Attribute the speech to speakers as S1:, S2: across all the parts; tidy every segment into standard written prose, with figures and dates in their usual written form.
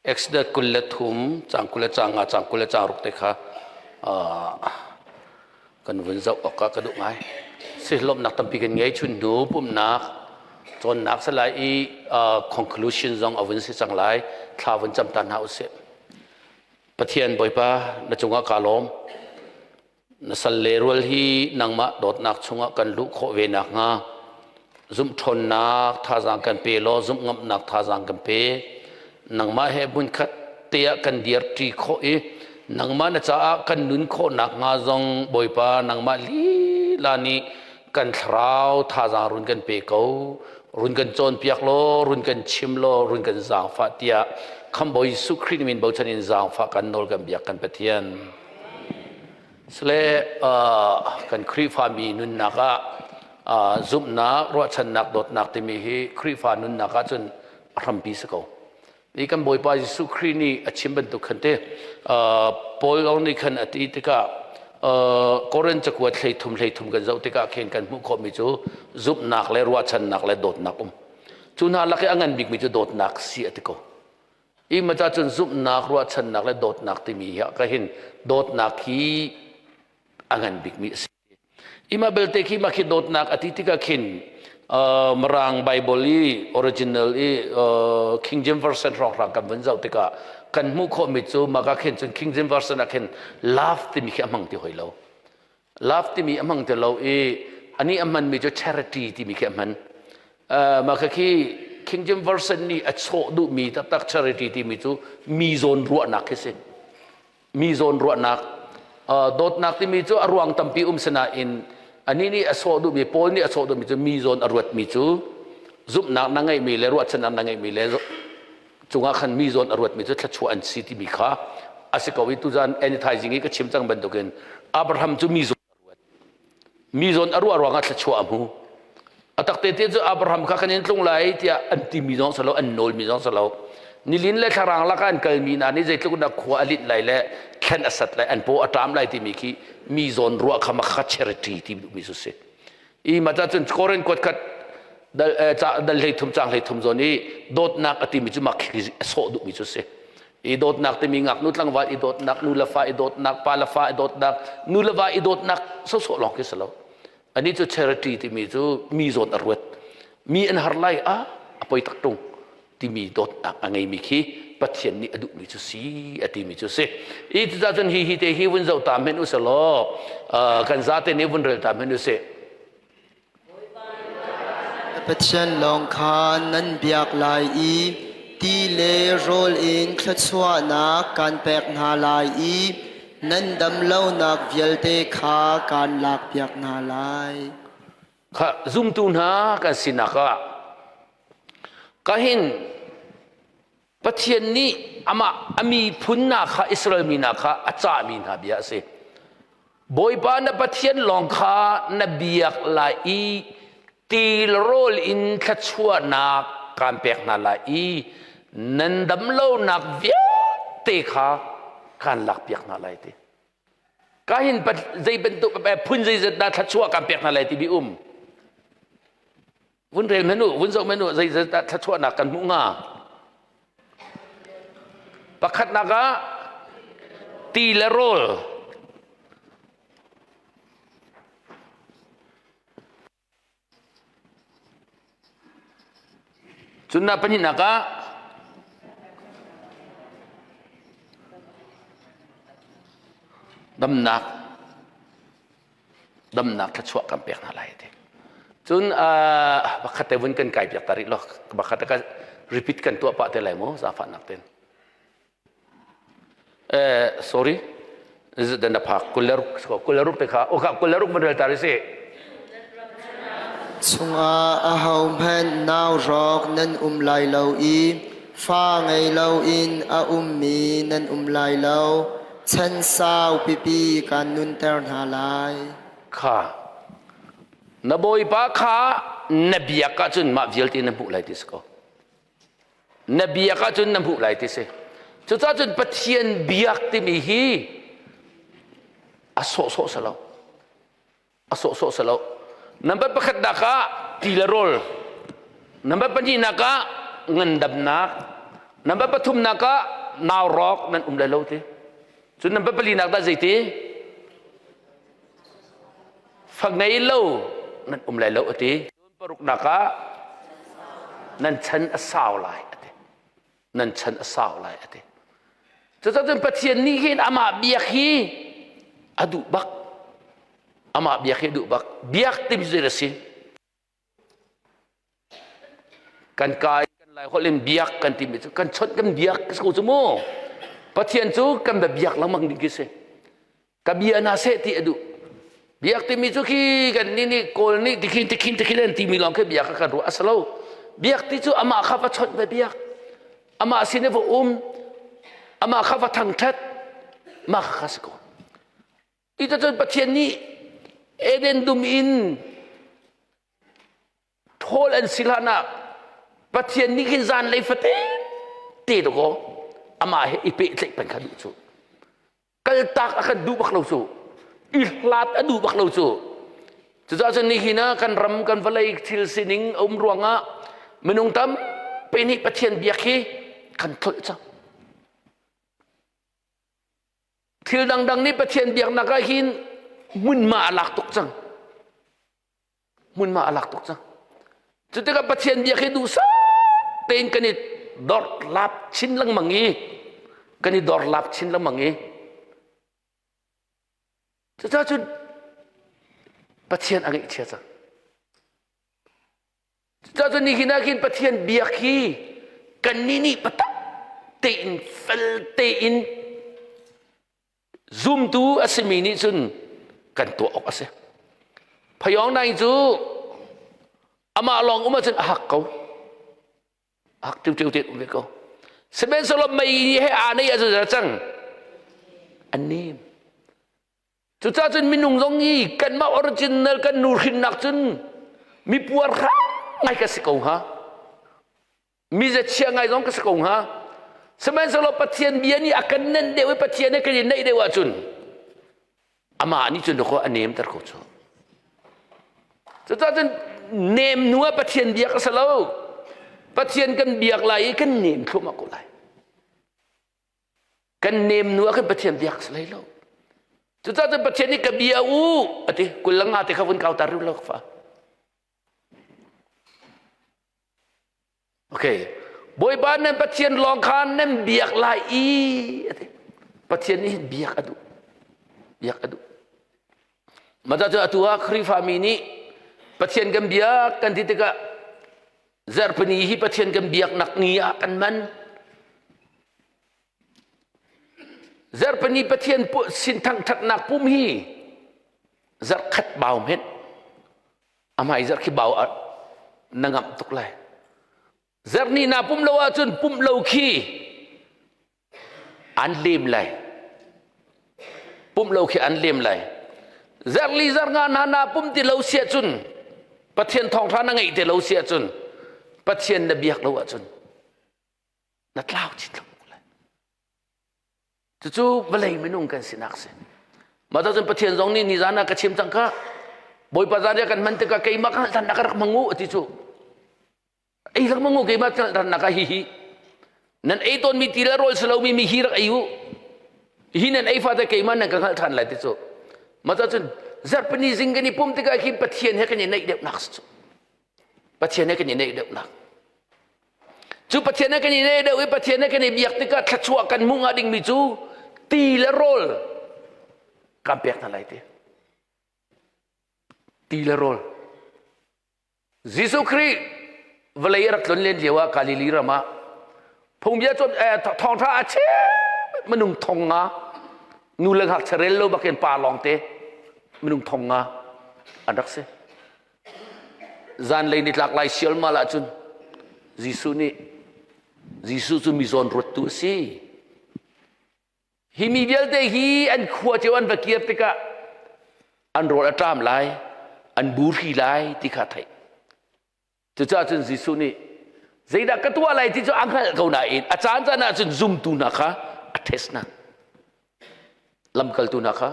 S1: Exodus 23 caang 20 le caang nga caang 20 le caang ruk te kha kan vun zoh awk ah ka duh ngai. Sihlawmnak tampi kan ngei chun hnu pumhnak cawnnak si lai i conclusion zong a vun si cang lai. Thla vun cam ta hna usih. Pathian Bawipa na cungah kaa lawm. Na salle rual hi nangmah dawtnak chungah kan luh khawh ve nakhnga zumh ṭhawnnak thazaang kan pe law zumh ngamhnak thazaang kan pe. Nangmah he hmunkhat te ah kan dirṭi khawh i nangmah na caah kan nun khawh nakhnga zong Bawipa nangmah lila nih kan thlarau thazaang run kan pe ko. Run kan cawnpiak law, run kan chim law, run kan zaangfah tiah Khamhbawi Jesuh Khrih min bochan in zaangfah kan nawl kan biak kan Pathian. Sile kan Khrihfami nunnak ah zumhnak, ruahchannak, dawtnak timi hi Khrihfa nunnak ah cun a hrampi si ko. Hi kan Bawipa Jesuh Khrih nih a chim bantuk khan te Paul lawng nih khan a ti tikah Korin cakuat 13 13 kan zoh tikah khin kan hmuh khawhmi cu zumhnak le ruahchannak le dawtnak um. Cu hna lak i a ngan bikmi cu dawtnak si a ti ko. I maca cun zumhnak, ruahchannak le dawtnak timi hi ka hin dawtnak hi a ngan bikmi a si. Ima belte khi mah khi dawtnak a ti tikah khin Mirang Bible i original i King James Version hrawnghrang kan vun zoh tikah kan hmuh khawhmi cu mah ka khin cun King James Version ah khin love timi khi a hmang ti hoi lo. Love timi a hmang ti lo i anih a hmanmi cu charity timi khi a hman. Mah khi King James Version nih a chawh duhmi taktak charity timi cu mi zawn ruahnak khi si. Mi zawn ruahnak dawtnak timi cu a ruang tampi um sinain anih nih a sawh duhmi Paul nih a sawh duhmi cu mi zawn a ruatmi cu zumhnak na ngeihmi le ruahchannak na ngeihmi le cungah khan mi zawn a ruatmi cu thluachuah an si timi kha a si ko i tuzan anytizing i ka chim cang bantukin Abraham cu mi zawn a ruat mi zawn a ruah ruangah thluachuah a hmu a tak te te cu Abraham kha kan in tlung lai tiah an timi zong si lo an nawlmi zong si lo nilin le thlarang lakah an kalmi hna nih zeitluk na khua a linh lai le thlen a sat lai an paw a ṭam lai timi khi mi zawn ruah kha makha charity ti duhmi cu si i mah cun Korin kuat khat dal dal hlei thum cang hlei thum zawn i dawtnak a timi cu mak khi a sawh duhmi cu si i dawtnak timi ngaknu tlangval i dawtnak nu le fa i dawtnak pa le fa i dawtnak nu le va i dawtnak sawsawh lawng khi si lo ani cu charity timi cu mi zawn a ruat mi an har lai a a poi tak tung timi dawtnak a ngeimi khi Pathian nih a duhmi cu si a timi cu si i cucaah cun hi hi te hi vun zoh ta men usih law kan zate nih vun rel ta men usih
S2: Pathian lawng kha nan biak lai i ti le rawl in thluachuahnak kan pek hna lai i nan damlonak vialte kha kaan lakpiak hna lai.
S1: Kha zumtu hna kan sinak ah kahin Pathian nih amah a miphun hna kha Israel mi hna kha a cahmi hna bia a si. Bawipa na Pathian lawng kha na biak lai i tilrawl in thluachuahnak kaan pek hna lai i nan damlonak vialte kha kaan lakpiak hna lai ti. Ka hin zei bantuk phun zeizat dah thluachuah kaan pek hna lai timi um. Vun rel men u, vun zoh men u, zeizat dah thluachuahnak kan hmuh hnga? Pakhatnak ah ti le rawl. Cun na pahnihnak ah damnak damnak thluachuah kan pek hna lai ti. Cun pakhat te vun kan kai piak ta rih law pakhat ka repeat kan tuah pah te lai mu zaangfahnak ten. Sorry dan na phak kuleruk kuleruk te kha o kha kuleruk man rel ta ri si.
S2: Chungah ahohmanh nau rawk nan um lai lo i fa ngei loin a ummi nan um lai lo. Chan sau pipi kan nunter hna lai.
S1: Kha na bawipa kha na biak ahcun mah vialte na hmuh lai ti si ko. Na biak ahcun na hmuh lai ti si. Cucaah cun Pathian biak timi hi a sawhsawh si lo. A sawhsawh si lo. Number pakhatnak ah ti le rawl. Number pahnihnak ah ngandamnak. Number pathumnak ah nau rawk nan um lai lo ti. Cun number palinak dah zeiti? Fa ngei lo nan um lai lo a ti. Cun paruknak ah nan chan a sau lai a ti. Nan chan a sau lai a ti. Cucaah Pathian nih hin amah biak hi a duh bak. Amah biak hi a duh bak. Biak timi cu a si. Kan ka in kan Laiholh in biak kan timi cu kan chawnh kan biak ko cu mu. Pathian cu kan bia biak lengmang ding khi si. Ka bia na seh ti a duh. Biak timi cu khi kan nih nih Kawl nih tikhin tikhin tikhin an timi lawng khi biak kan ruah a si lo. Biak ti cu amah kha va chawnh va biak. Amah sin i va um. Amah kha va thangṭhat. Mah kha si ko. Cuticun Pathian nih Eden dum in ṭhawl an si hlan ah Pathian nih khin zanlei fate te dakaw amah he i pehtlaih peng kha duh cu. Kaltak a kan duh bak lo cu. I hlat a duh bak lo cu. Cucaah cun nihin ah kan ram kan vawlei thil sining a um ruangah minung tampi nih Pathian biak hi kan tlolh cang. Thil dangdang nih Pathian biaknak ah hin hmunhma a lak tuk cang. Hmunhma a lak tuk cang. Cu tikah Pathian biak hi duhsah tein kan i dortlap chin lengmang i kan i dorlap chin lengmang i cucaah cun Pathian a ngaihchia cang. Cucaah cun nihin ah khin Pathian biak hi kannih nih biatak tein fel tein zumtu a simi nih cun kan tuah awk a si. Phayawng nai cu amah lawng um ahcun a hak ko. A hak ṭiuṭiu tein um ve ko. Sihmanhsehlaw mei he aa neih ahcun cang an nem. Cucaah cun minung zong hi kanmah original kan nu hrinnak cun mi puarhrang ngai ka si ko hnga. Mi ziachia ngai zong ka si ko hnga. Sihmanhsehlaw Pathian bia nih a kan nenh deuh i Pathian he kan i naih deuh ahcun amah nih cun dawkaw a nemter ko cu. Cucaah cun nem hnu ah Pathian biak a si lo. Pathian kan biak lai i kan nem thluahmah ko lai. Kan nem nu ah khan Pathian biak si hlei lo. Cucaah cun Pathian nih ka bia u a ti kul le nga te kha vun kauter rih lo fa. Okay. Bawipa nan Pathian lawng kha nan biak lai i a ti. Pathian nih biak a duh. Biak a duh. Mah cu atu ah Khrihfa mi nih Pathian kan biak kan ti tikah zarhpini hi Pathian kan biaknak ni ah kan man. Zarhpini Pathian sin thangṭhatnak pum hi zarhkhat bau hmenh a hmai zarh khi bau na ngamh tuk lai. Zarhni na pum lo ahcun pumh lo khi an lem lai. Pumh lo khi an lem lai. Zarhli zarhnga hna na pum ti lo si ahcun Pathian thawngṭha na ngeih ti lo si ahcun Pathian na biak lo ahcun na tlau chin lengmang lai. Cucu vawlei minung kan sinak si. Mah cun Pathian zong nih nizan ah ka chim cang kha Bawipa zan kan hman tikah keimah ka hngalh ka rak hmang u ti cu. Ei lengmang u keimah ka hngalh ka hi hi. Nan ei tawnmi ti le rawl si lomi mi hi rak ei u. Hi nan ei fate keimah nan ka hngalh ṭhan lai ti cu. Mah cun zarhpini zing kan i pum tikah hin Pathian he kan i naih deuhnak si cu. Pathian he kan i naih deuhnak. Cu Pathian he kan i naih deuh i Pathian he kan i biak tikah thluachuah kan hmuh hnga dingmi cu ti le rawl kan pek hna lai ti. Ti le rawl. Jesuh Khrih vawlei a rak tlon len lio ah Galilee ram ah phungbia cawn thawngṭha a chim minung thong nga nu le ngakchia rel lo bakin pa lawng te minung thong nga an rak si. Zanlei nitlak lai sialmal ahcun Jesuh nih Jesuh cu mi zawn ruattu a si. Hi mi vialte hi an khua cio an va kir tikah an rawl a ṭam lai, an buhri lai ti kha theih. Cucaah cun Jesuh nih zeidah ka tuah lai ti cu a hngalh ko nain a caan caan ah cun zumtu hna kha a test hna. Lamkaltu hna kha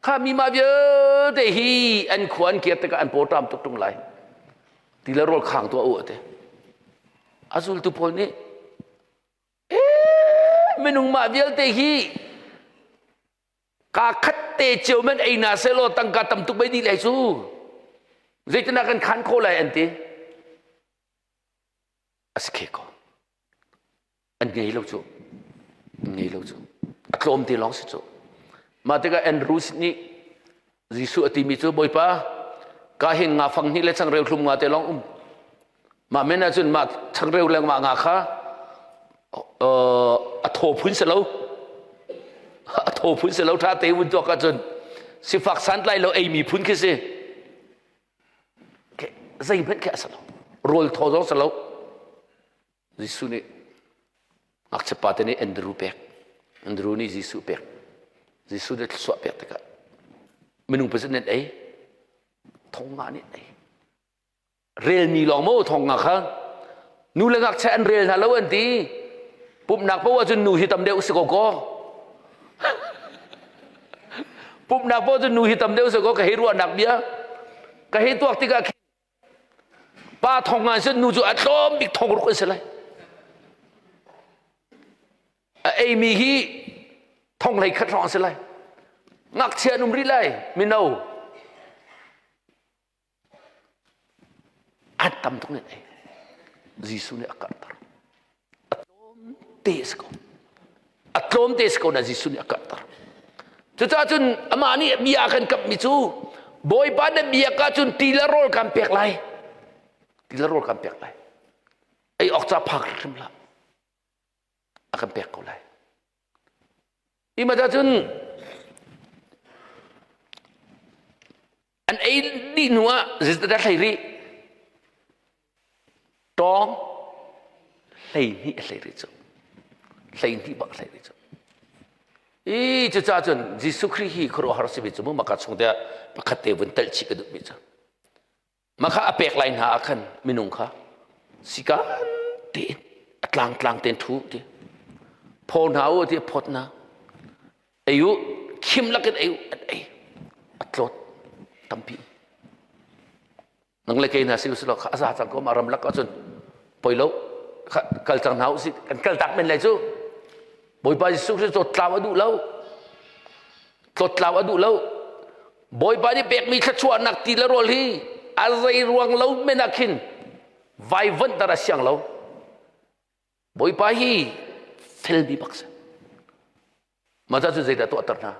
S1: kha mi mah vialte hi an khua an kir tikah an paw ṭam tuk ṭung lai. Ti le rawl khang tuah u a ti. A zultu pawl nih. Minung mah vialte hi kaa khat te cio men ei na selaw tangka tam tuk bei dih lai cu. Zeitinah kan khan khawh lai an ti. A si khe ko. An ngei lo cu. An ngei lo cu. A tlawm te lawng si cu. Mah tikah Andrews nih Jesuh a timi cu Bawipa ka hin nga fang hnih le changreu thlum nga te lawng um. Mah men ahcun mah changreu le mah nga kha a thaw phun si lo. A thaw phun si lo tha te vun tuak ahcun sifak santlai lo eimi phun khi si. Zeihmanh khi a si lo. Rawl thaw zong si lo. Jesuh nih ngakchia pa te nih Andrew pek. Andrew nih Jesuh pek. Jesuh nih thluachuah pek tikah minung pazit nan ei thong nga nih ei. Relmi lawng maw thong nga kha nu le ngakchia an rel hna lo an ti. Pumhnak paoh ahcun nu hi tam deuh si ko kaw. Pumhnak paoh cun nu hi tam deuh si ko ka hei ruahnak bia. Ka hei tuak tikah Pa thong nga cun nu cu a tlawm bik thong ruk an si lai. A eimi hi thong hlei khat hrawng an si lai. Ngakchia an um rih lai, mino. An tam tuk nen ei. Jesuh nih a karhter. A tlawm te si ko. A tlawm te si ko na Jesuh nih a karhter. Cucaah cun amah nih bia a kan kamhmi cu Bawipa na biak ahcun ti le rawl kan pek lai. Ti le rawl kan pek lai. Ei awk ca phak hrim hlah. A kan pek ko lai. Ima cun an ei dih hnu ah zeidah hlei rih tawng 12 a hlei rih cu 12 bak hlei rih cu i cucaah cun Jesuh Khrih hi khuaruahhar simi cu mu maka chung te ah pakhat te vun telh chih ka duhmi cu maka a pek lai hna ah khan minung kha sikan tein a tlang tlang tein thu ti phaw hna u ti phawt hna Ei u, khim lakin ei u, an ei. A tlawt tampi. Nang le kei hna si usih law kha a za cang ko ma ram lak ahcun poi lo kal cang hna usih kan kal tak men lai cu. Bawipa Jesuh Khrist tlawt tlau a duh lo. Tlawt tlau a duh lo. Bawipa nih pekmi thluachuahnak ti le rawl hi a zei ruang lo men ah khin vaivuanhter a siang lo. Bawipa hi felmi bak si. Mah cu zeidah tuahter hna?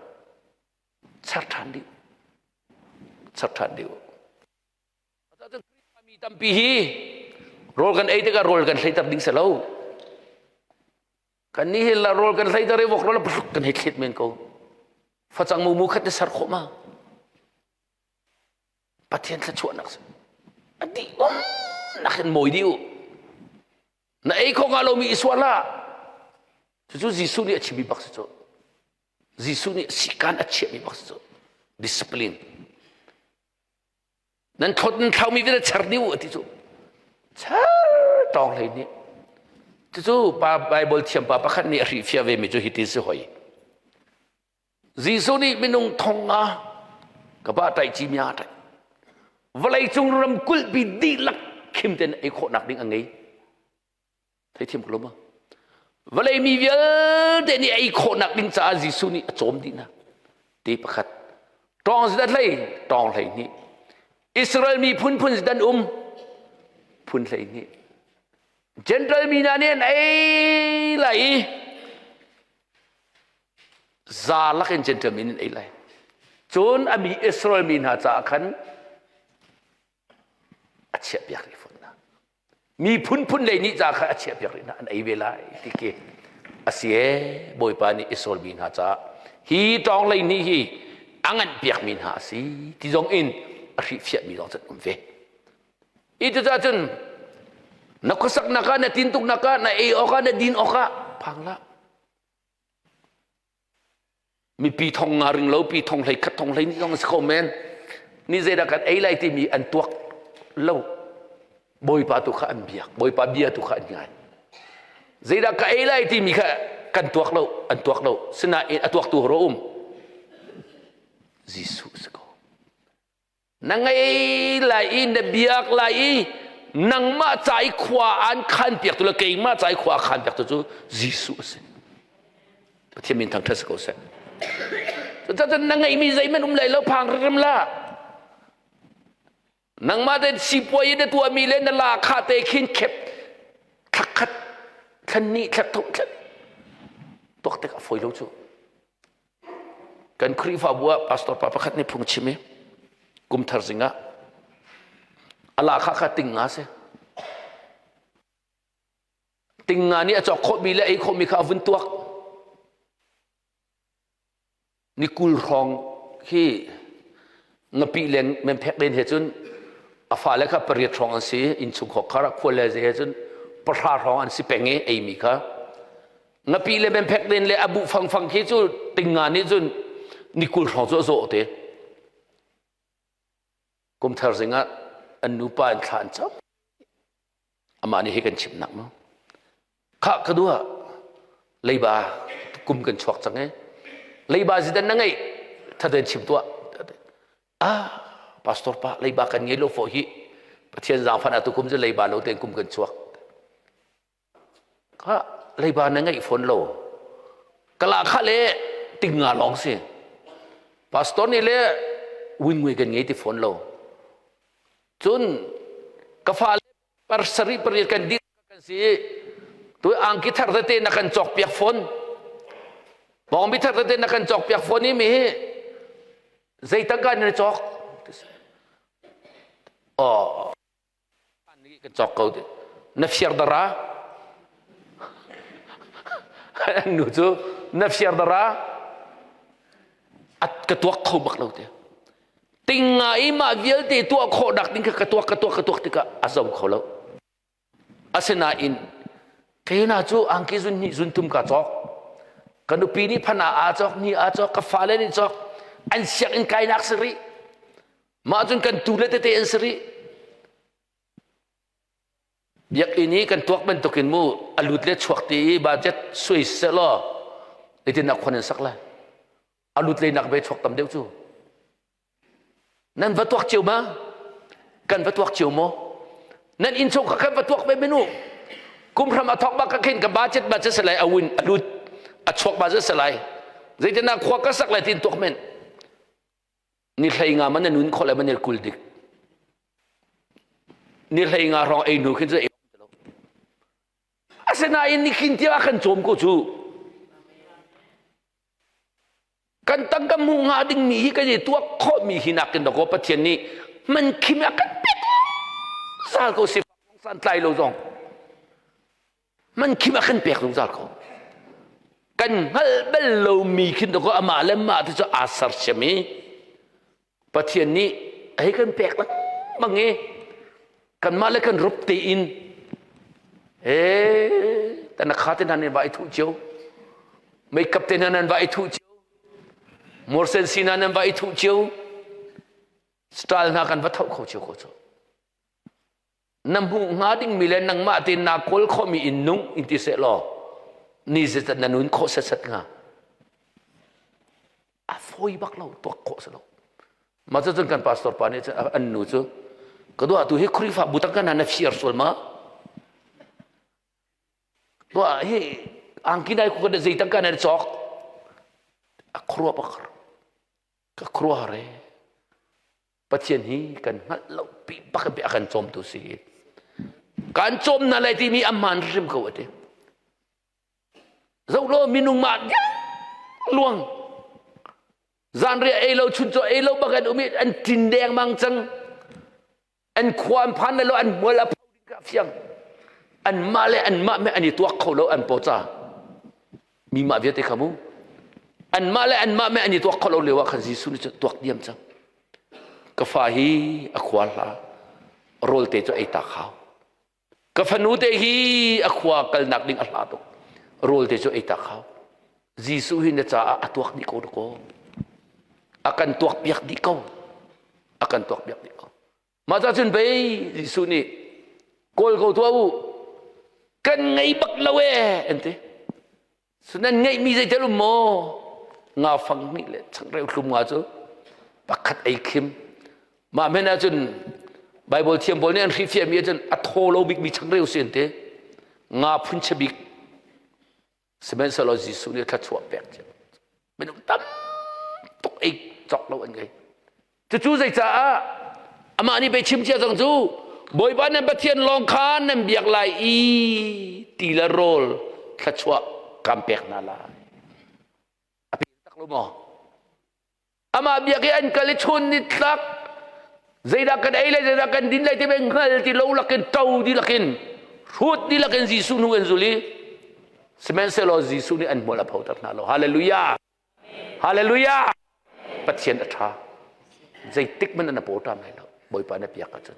S1: Char ṭhan dih. Char ṭhan dih. Mi tampi hi rawl kan ei tikah rawl kan hleiter ding si lo. Kan nih hi rawl kan hleiter i vok rawl kan hei thlit men ko. Facang mumu khat na ser khawh ma? Pathian thluachuahnak si. A dih um nak in mawi dih u. Na ei kho hnga lomi i suah hlah. Cucu Jesuh nih a chimmi bak si cu. Jesuh nih sikan a chiahmi bak si cu. Discipline. Nan thlot nan thlaumi vialte cher dih u a ti cu. Cher tawng hlei nih. Cucu pa Bible thiam pa pakhat nih a hrihfiah ve mi cu hitin si hoi. Jesuh nih minung thong nga ka ba tai ci mia tai. Vawlei cung ramkulh pi dihlak khim ten ei khawhnak ding a ngei. Theithiam ko lo ma? Vawlei mi vialte nih ei khawhnak ding caah Jesuh nih a cawm dih hna. Ti pakhat. Tawng zat hlei, tawng hlei hnih. Israel mi phunphun zat an um, phun hlei hnih. Gentile mi hna nih an ei lai i za lakin Gentile mi nih an ei lai. Cun a mi Israel mi hna caah khan a chiahpiak rih fawn hna. Mi phunphun lei nih ca kha a chiahpiak rih hna an ei ve lai ti khi a si ee Bawipa nih Israel mi hna caah hi tawng lei nih hi a nganh piakmi hna a si ti zong in a hrihfiahmi zong cu an um ve. I cucaah cun na khuasaknak ah na tintuknak ah na ei awk ah na din awk ah phang hlah. Mipi thong nga ring lo pi thong hlei khat thong hlei ni zong a si kho men. Ni zeidah kan ei lai timi an tuak lo. Bawipa tu kha an biak. Bawipa bia tu kha an ngai. Zeidah ka ei lai timi kha kan tuak lo, an tuak lo. Sinain a tuaktu hro um. Jesuh si ko. Na ngei lai i na biak lai i nangmah ca i khua an khan piak tu le keimah ca i khua a khan piak tu cu Jesuh a si. Pathian min thangṭhat si ko seh. Cucaah na ngeihmi zeihmanh um lai lo phang hrim la. Nangmah te sipuai na tuahmi le na la kha te khin khep thlakhat thlan ni thlak thum thlan tuak tik a fawi lo cu. Kan Khrihfabu ah pastor pa pakhat nih phung chim i kum thar zing ah a la kha kha ting nga si. Ting nga nih a cawk khawhmi le ei khawhmi kha a vun tuak. Ni kul hrawng khi ngapih leng memphek len he cun a fale kha pariat hrawng an si innchungkhar khar ah khual le he cun pahra hrawng an si peng i eimi kha ngapih le memphek len le a buh fangfang khi cu ting nga nih cun ni kul hrawng cu a zawh te kum thar zing ah an nupa in thla an cam Amah nih hi kan chimnak mu. Khah ka dua leiba kum kan chuak cang e. Leiba zidan na ngeih thaten chim tuah. Ah pastor pa leiba kan ngei lo fo hi. Pathian zaangfan atu kum cu leiba lo ten kum kan chuak. Kha leiba na ngeih fawn lo. Kala kha le ting nga lawng si. Pastor nih le wingui kan ngei ti fawn lo. Cun ka fale par sarih pariat kan dih kan si tu angki thar tete na kan cawk piak fawn bawngbi thar tete na kan cawk piak fawn i mi hi zei tangka na cawk oh kan cawk ko na fiar dara nu cu na fiar dara ka tuak kho bak lo te Ting nga i mah vialte tuah khawh dak ding kha ka tuak ka tuak ka tuak tikah a zo kho lo. Asinain keina cu angki zun hnih zun thum ka cawk. Ka nupi nih phana aa cawk, ni aa cawk, ka fale nih cawk. An sianginn kainak si rih. Mah cun kan tu le tete an si rih. Biakinn i kan tuak bantukin mu a lut le chuak ti i budget suai selaw itin a khon in sak lai. A lut lei nak ve chuak tam deuh cu. Nan va tuak cio ma? Kan va tuak cio maw? Nan inn chung kha kan va tuak ve menu. Kum hram a thok bak ka khin ka budget ba se lai a win a lut a chuak ba se lai. Zeitinah khua ka sak lai tin tuak men. Ni hlei nga man na nun khawh le man kul dik. Ni hlei nga hrawng ei hnu khin cu ei Asinain nihin tiang a kan cawm ko cu. Kan tangka hmuh hnga dingmi hi kan i tuak khawhmi hi nakin dakaw Pathian nih man khim a kan pek zungzal ko si santlai lo zong man khim a kan pek zungzal ko. Kan hngalh bal lomi khin dakaw amah le mah te cu aa sersiam i Pathian nih a hei kan pek lengmang i kanmah le kan rup tein ee tanakha te hna nan va i thuh cio makeup te hna nan va i thuh cio morsen si hna nan va i thuh cio style hna kan va tho kho cio ko cu Na hmuh hnga dingmi le nangmah tein naa kawl khawhmi in nung in ti seh law ni zeizat na nun khawh setset hnga. A fawi bak lo tuak khawh si lo. Mah cu kan pastor pa nih cun an nu cu ka dua tu hi Khrihfabu tangka hna na fiar sual ma? Tuah hi angki nai ku ka zei tangka na cawk? A khuruah bak ka khuruah re. Pathian hi kan hngalh lo pi bak a kan cawmtu si. Kan cawm hna lai timi a hmaan hrim ko ati. Zoh law minung mah luang zanriah ei lo chuncaw ei lo bak an um i an tin dengmang cang an khua an phan lo an hmual a pho ding ka fiang anmah le anmah me an i tuak kho lo an pawca mi mah vialte kha mu anmah le anmah me an i tuak kho lo lio ah khan Jesuh nih cun tuak diam cang ka fa hi a khua hla rawl te cu ei ta khau ka fanu te hi a khua kalnak ding a hla tuk rawl te cu ei ta khau Jesuh hi na caah a tuak dih ko ko a kan tuak piak dih ko a kan tuak piak dih ko Mah ca cun pei Jesuh nih kawl ko tuah u kan ngei bak lo ee an ti. So nan ngeihmi zeitel um maw? Nga fang hnih le changreu thlum nga cu pakhat ei khim. Mah men ahcun Bible thiam pawl nih an hrifiahmi ahcun a thaw lo bikmi changreu si an ti. Nga phun chia bik. Sihmanhsehlaw Jesuh nih thluachuah pek cia. Minung tam tuk ei cawk lo an ngei. Cucu zeicaah amah nih pei chim cia cang cu Bawipa nan Pathian lawng kha nan biak lai i ti le rawl thluachuah kan pek hna lai. A pe tak lo maw? Amah biak i an kal i chun ni tlak zeidah kan ei lai zeidah kan din lai ti men hngal ti lo lakin to di lakin hrut di lakin Jesuh hnu an zul i sihmanhsehlaw Jesuh nih an hmual a photer hna lo. Hallelujah! Hallelujah! Pathian a ṭha. Zeitik hmanh na paw ṭam lai lo. Bawipa na biak ahcun.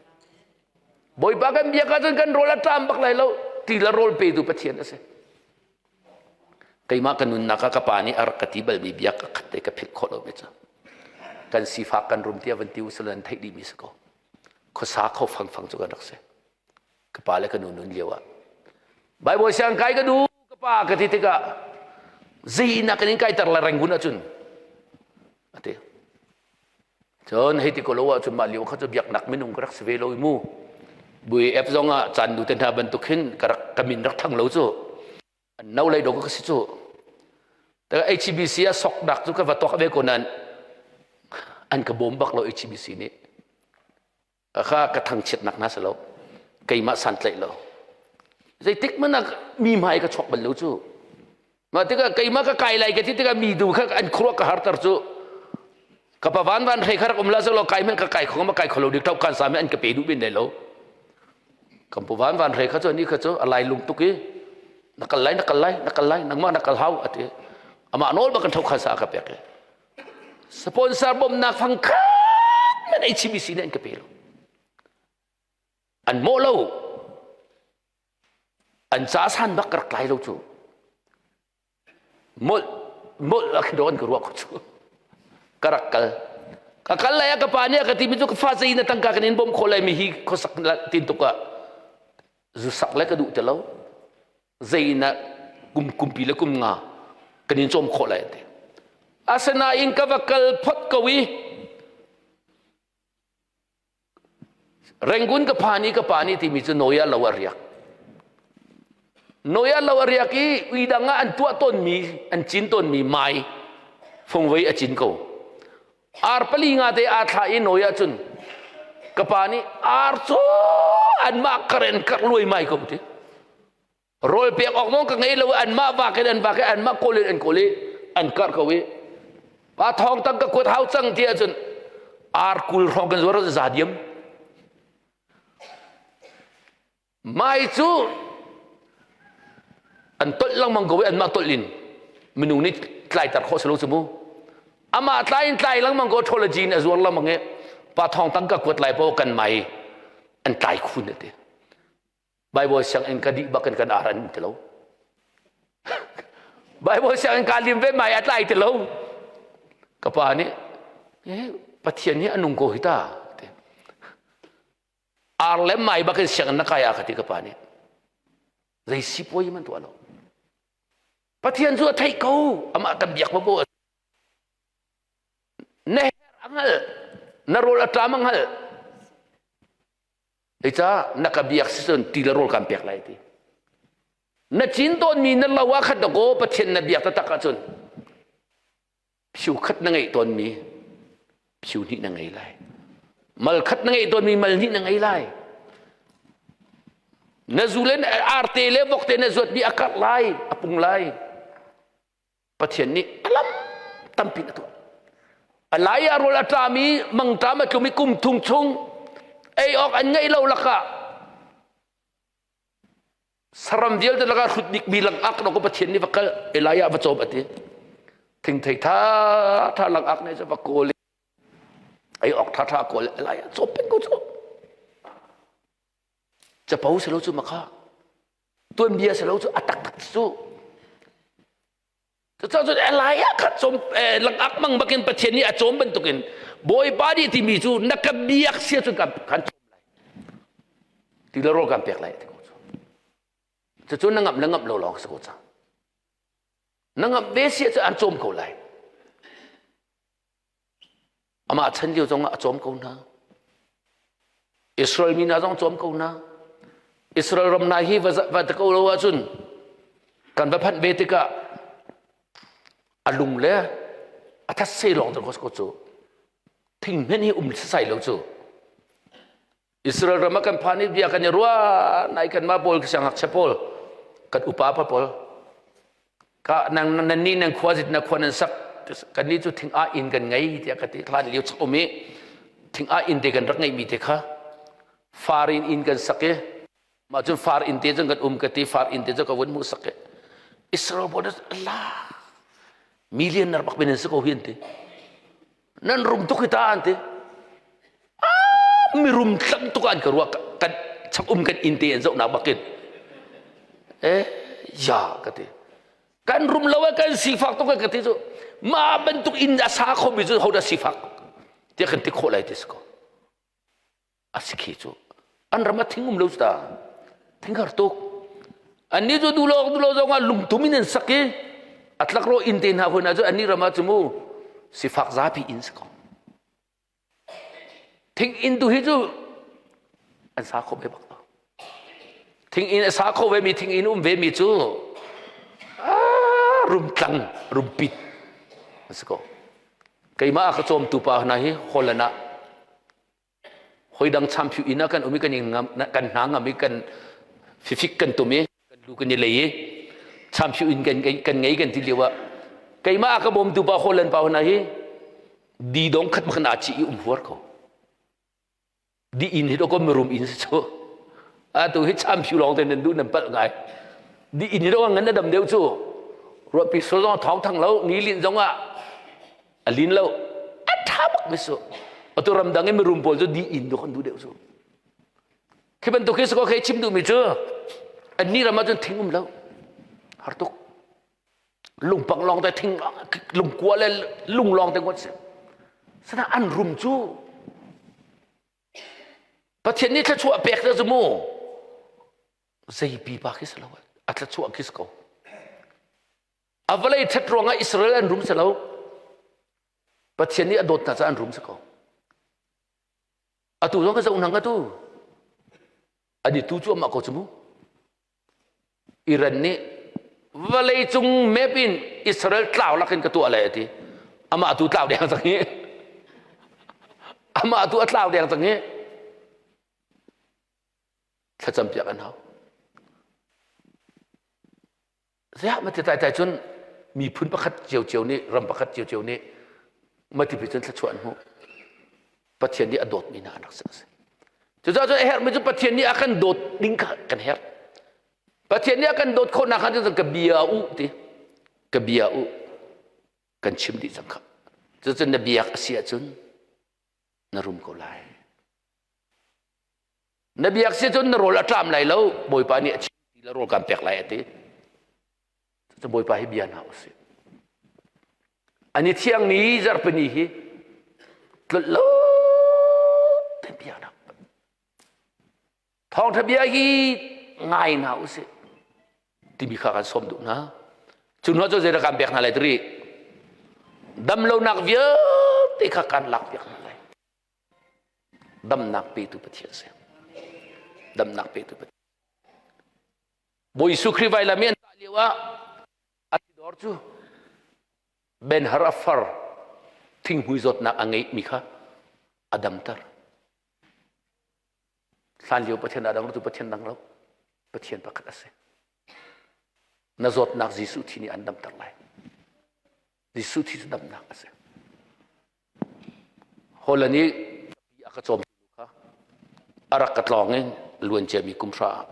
S1: Bawipa kan biak ahcun kan rawl a ṭam bak lai lo. Ti le rawl petu Pathian a si. Keimah ka nunnak ah ka pa nih a rak ka ti balmi bia ka khat te ka philh khawh lomi cu. Kan sifak kan rum tiah van ti usila nan theih dihmi si ko. Khuasa kho fangfang cu kan rak si. Ka pa le ka nu nun lio ah. Bible siang kai ka duh ka pa ka ti tikah zei inn ah kan in kaiter la Rangoon ahcun a ti. Cun hei ti ko lo ahcun mah lio kha cu biaknak minung ka rak si ve lo i mu. Bui F zong ah caan nu te hna bantuk hin ka rak ka min rak thang lo cu. An no lei dawk ka si cu. Ta HBC ah soknak cu ka va tuak ve ko nain an ka bawm bak lo HBC nih. Kha ka thangchiatnak hna si lo. Keimah santlaih lo. Zeitik hmanh ah mi hmai ka chuak bal lo cu. Mah tikah keimah ka kai lai ka ti tikah mi du kha an khuaruah ka harter cu. Ka pa van van hrei kha rak um la selaw kai hmanh ka kai kho ma kai kho lo dik tau kan sa mi an ka pe duh ben lai lo. Kan pu van van hrei kha cu ni kha cu a lai lung tuk i na kal lai na kal lai na kal lai nangmah na kal hau ati. Amah nawl ba kan tho khan sa ka pek i. Sponsor bawmnak fang khat nan ei chimi si nih an ka pe lo. An mawh lo. An ca san bak ka rak tlai lo cu. Molh molh a khi an ka ruah ko cu. Ka rak kal. Ka kal lai ah ka pa nih a ka timi cu ka fa zei na tangka kan in bawm khawh lai mi hi khuasak tin tuk ah zu sak le ka duh ti lo. Zei na kum kumpi le kum nga kan in cawm khawh lai an ti. Asinain ka va kal phot ko i Rangoon ka phan i ka pa nih timi cu Noya lo a riak. Noya lo a riak i ui dang ah an tuah tawnmi, an cin tawnmi mai fungvei a cin ko. Ar pali nga te aa thlah i Noya cun ka pa nih ar cu anmah karen kar luai mai ko ti. Rawl pek awk zong ka ngei lo anmah vak in an vak i anmah kawl in an kawl i an karh ko i pa thawng tang ka kuat hau cang ti ahcun ar kul hrawng kan zuar za diam mai cu an tolh lengmang ko i anmah tolh in minung nih tlaiter khawh si lo cu mu amah tlai in tlai lengmang ko theology in a zuar lengmang i pa thawng tang ka kuat lai po kan mai an tlai khun ati Bible sianginn ka dih bak in kan ar an ti lo. Bible sianginn ka lim ve mai a tlai ti lo. Ka pa nih eh, Pathian hi a nung ko hi ta. Ar le mai bak in sianginn na kai a ka ti ka pa nih. Zei sipuai man tuah lo. Pathian cu a theih ko. Amah kan biak ma Na her a hngalh. Na rawl a ṭam a hngalh. Zeicah na ka biak si cun ti le rawl kan pek lai ti. Na cin tawnmi na lo ah khat dakaw Pathian na biak taktak ahcun phiu khat na ngeih tawnmi phiu hnih na ngei lai. Mal khat na ngeih tawnmi mal hnih na ngei lai. Na zu le arte le vokte na zuatmi a karh lai, a pung lai. Pathian nih a lam tampi a tuah. A lai ah rawl a ṭam i mangṭam a tlum i kum thum chung ei awk an ngeih lo lakah saram vialte lakah hrut bikmi langak dawk Pathian nih va kal Elijah va cawm a ti. Thingthei tha tha langak nih cu va kawl i ei awk tha tha kawl Elijah cawm peng ko cu. Capo si lo cu makha. Tuanbia si lo cu a taktak cu. Cucaah cun Elijah kha cawm langak mang bakin Pathian nih a cawm bantukin Bawipa nih timi cu na ka biak sia cun kan cawm lai. Ti le rawl kan pek lai ti ko cu. Cucu na ngamh le ngamh lo lawng si ko cang. Na ngamh ve sia cu an cawm ko lai. Amah chan lio zongah a cawm ko hna. Israel mi hna zong cawm ko hna. Israel ram hna hi va va ko lo ahcun. Kan va phanh ve tikah a lung le a thatse lawng te ko cu thing hmen hi um sai lo cu. Israel ram ah kan phan i bia kan i ruah nai kan mah pawl siangngakchia pawl kan upa pa pawl ka nang nan nih nan khua zit na khua nan sak kan nih cu thing ah inn kan ngei tiah ka ti hlan lio chak um i thing ah inn te kan rak ngeih mi te kha far in inn kan sak i mah cun far inn te cun kan um ka ti far inn te cu ka vun hmuh sak i Israel pawl la millionaire bak bin an si ko hi an ti nan rum tuk hi ta an ti ah mirum tlang tuk an ka ruah kan chak um kan inn te an zohnak bakin eh ya ka ti kan rum lo kan sifak tuk ka ti cu ma bantuk inn a sa kho mi cu hodah sifak tiah kan ti khawh lai ti si ko a si khi cu an ram ah thing um lo ta thing har tuk annih cu dulo dulo zong ah lungtum in an sak i a tlak ro inn te hna hoi hna cu annih ram ah cu mu sifak zapi inn si ko thing inn tu hi cu an sa kho ve bak lo thing inn a sa kho ve mi thing inn um ve mi cu rumtlang rumpit an si ko keimah a ka cawmtu pa hna hi Holland ah Hoi dang champion inn ah kan um i kan kan hna ngam i kan fifik kan tum i kan lu kan i lei i champion inn kan kan ngei kan ti lio ah keimah a ka bawmtu pa Holland pa hna hi di dong khat makan a chi i um huar ko di inn hi ko mirum inn si cu atu hi champion lawng te nan duh nan palh ngai di inn hi do ngan na dam deuh cu ruahpi so zong thawng thang lo ni lin zong ah a lin lo a ṭha bak mi su atu ramdang i mirum pawl cu di inn dawh an duh deuh cu khi bantuk hi sako khi chim duhmi cu annih ram ahcun thing um lo har tuk lungpang lawng te thing lungkua le lung lawng te ngawt si sana an rum cu Pathian nih thluachuah pek te cu mu zei pipa khi si lo a thluachuah khi si ko A vawlei ṭhat ruangah Israel an rum si lo. Pathian nih a dawt hna caah an rum si ko. Atu zong ka zoh hna atu. An i tu cu amah ko cu mu. Iran nih vawlei cung map in Israel tlau lakin ka tuah lai a ti. Amah tu tlau deng cang hi. Amah tu a tlau deng cang hi. Thlacam piak an hau. Ziah mati tai tai cun miphun pakhat ciocio nih ram pakhat ciocio nih matipi cun thluachuah an hmuh. Pathian nih a dawtmi hna an rak si. Cucaah cun a herhmi cu Pathian nih a kan dawt ding kha kan herh. Pathian nih a kan dawt khawhnak kha cun ka bia u ti. Ka bia u. Kan chim dih cang kha. Cucun na biak a si ahcun na rum ko lai. Na biak si cun na rawl a ṭam lai lo, Bawipa nih a chim ti le rawl kan pek lai a ti. Cucu Bawipa hi bia hna usih. Ani thiang ni zarhpini hi tlolh lo te bia hna. Thawngṭha bia hi ngai hna usih timi kha kan sawm duh hna. Cu hnu cu zeidah kan pek hna lai tiri? Damlonak vialte kha kan lak piak hna lai. Damnak petu Pathian si. Damnak petu Pathian. Bawi Jesuh Khrih vailam i an tah lio ah a tidor cu Ben-Hur a far thinghmui zawtnak a ngeihmi kha a damter. Hlan lio Pathian a dang tu Pathian dang lo. Pathian pakhat a si. Na zawtnak Jesuh thi nih an damter lai. Jesuh thi cu damnak a si. Holland i a ka cawm kha a rak ka tlawng i luan ciami kum hra ah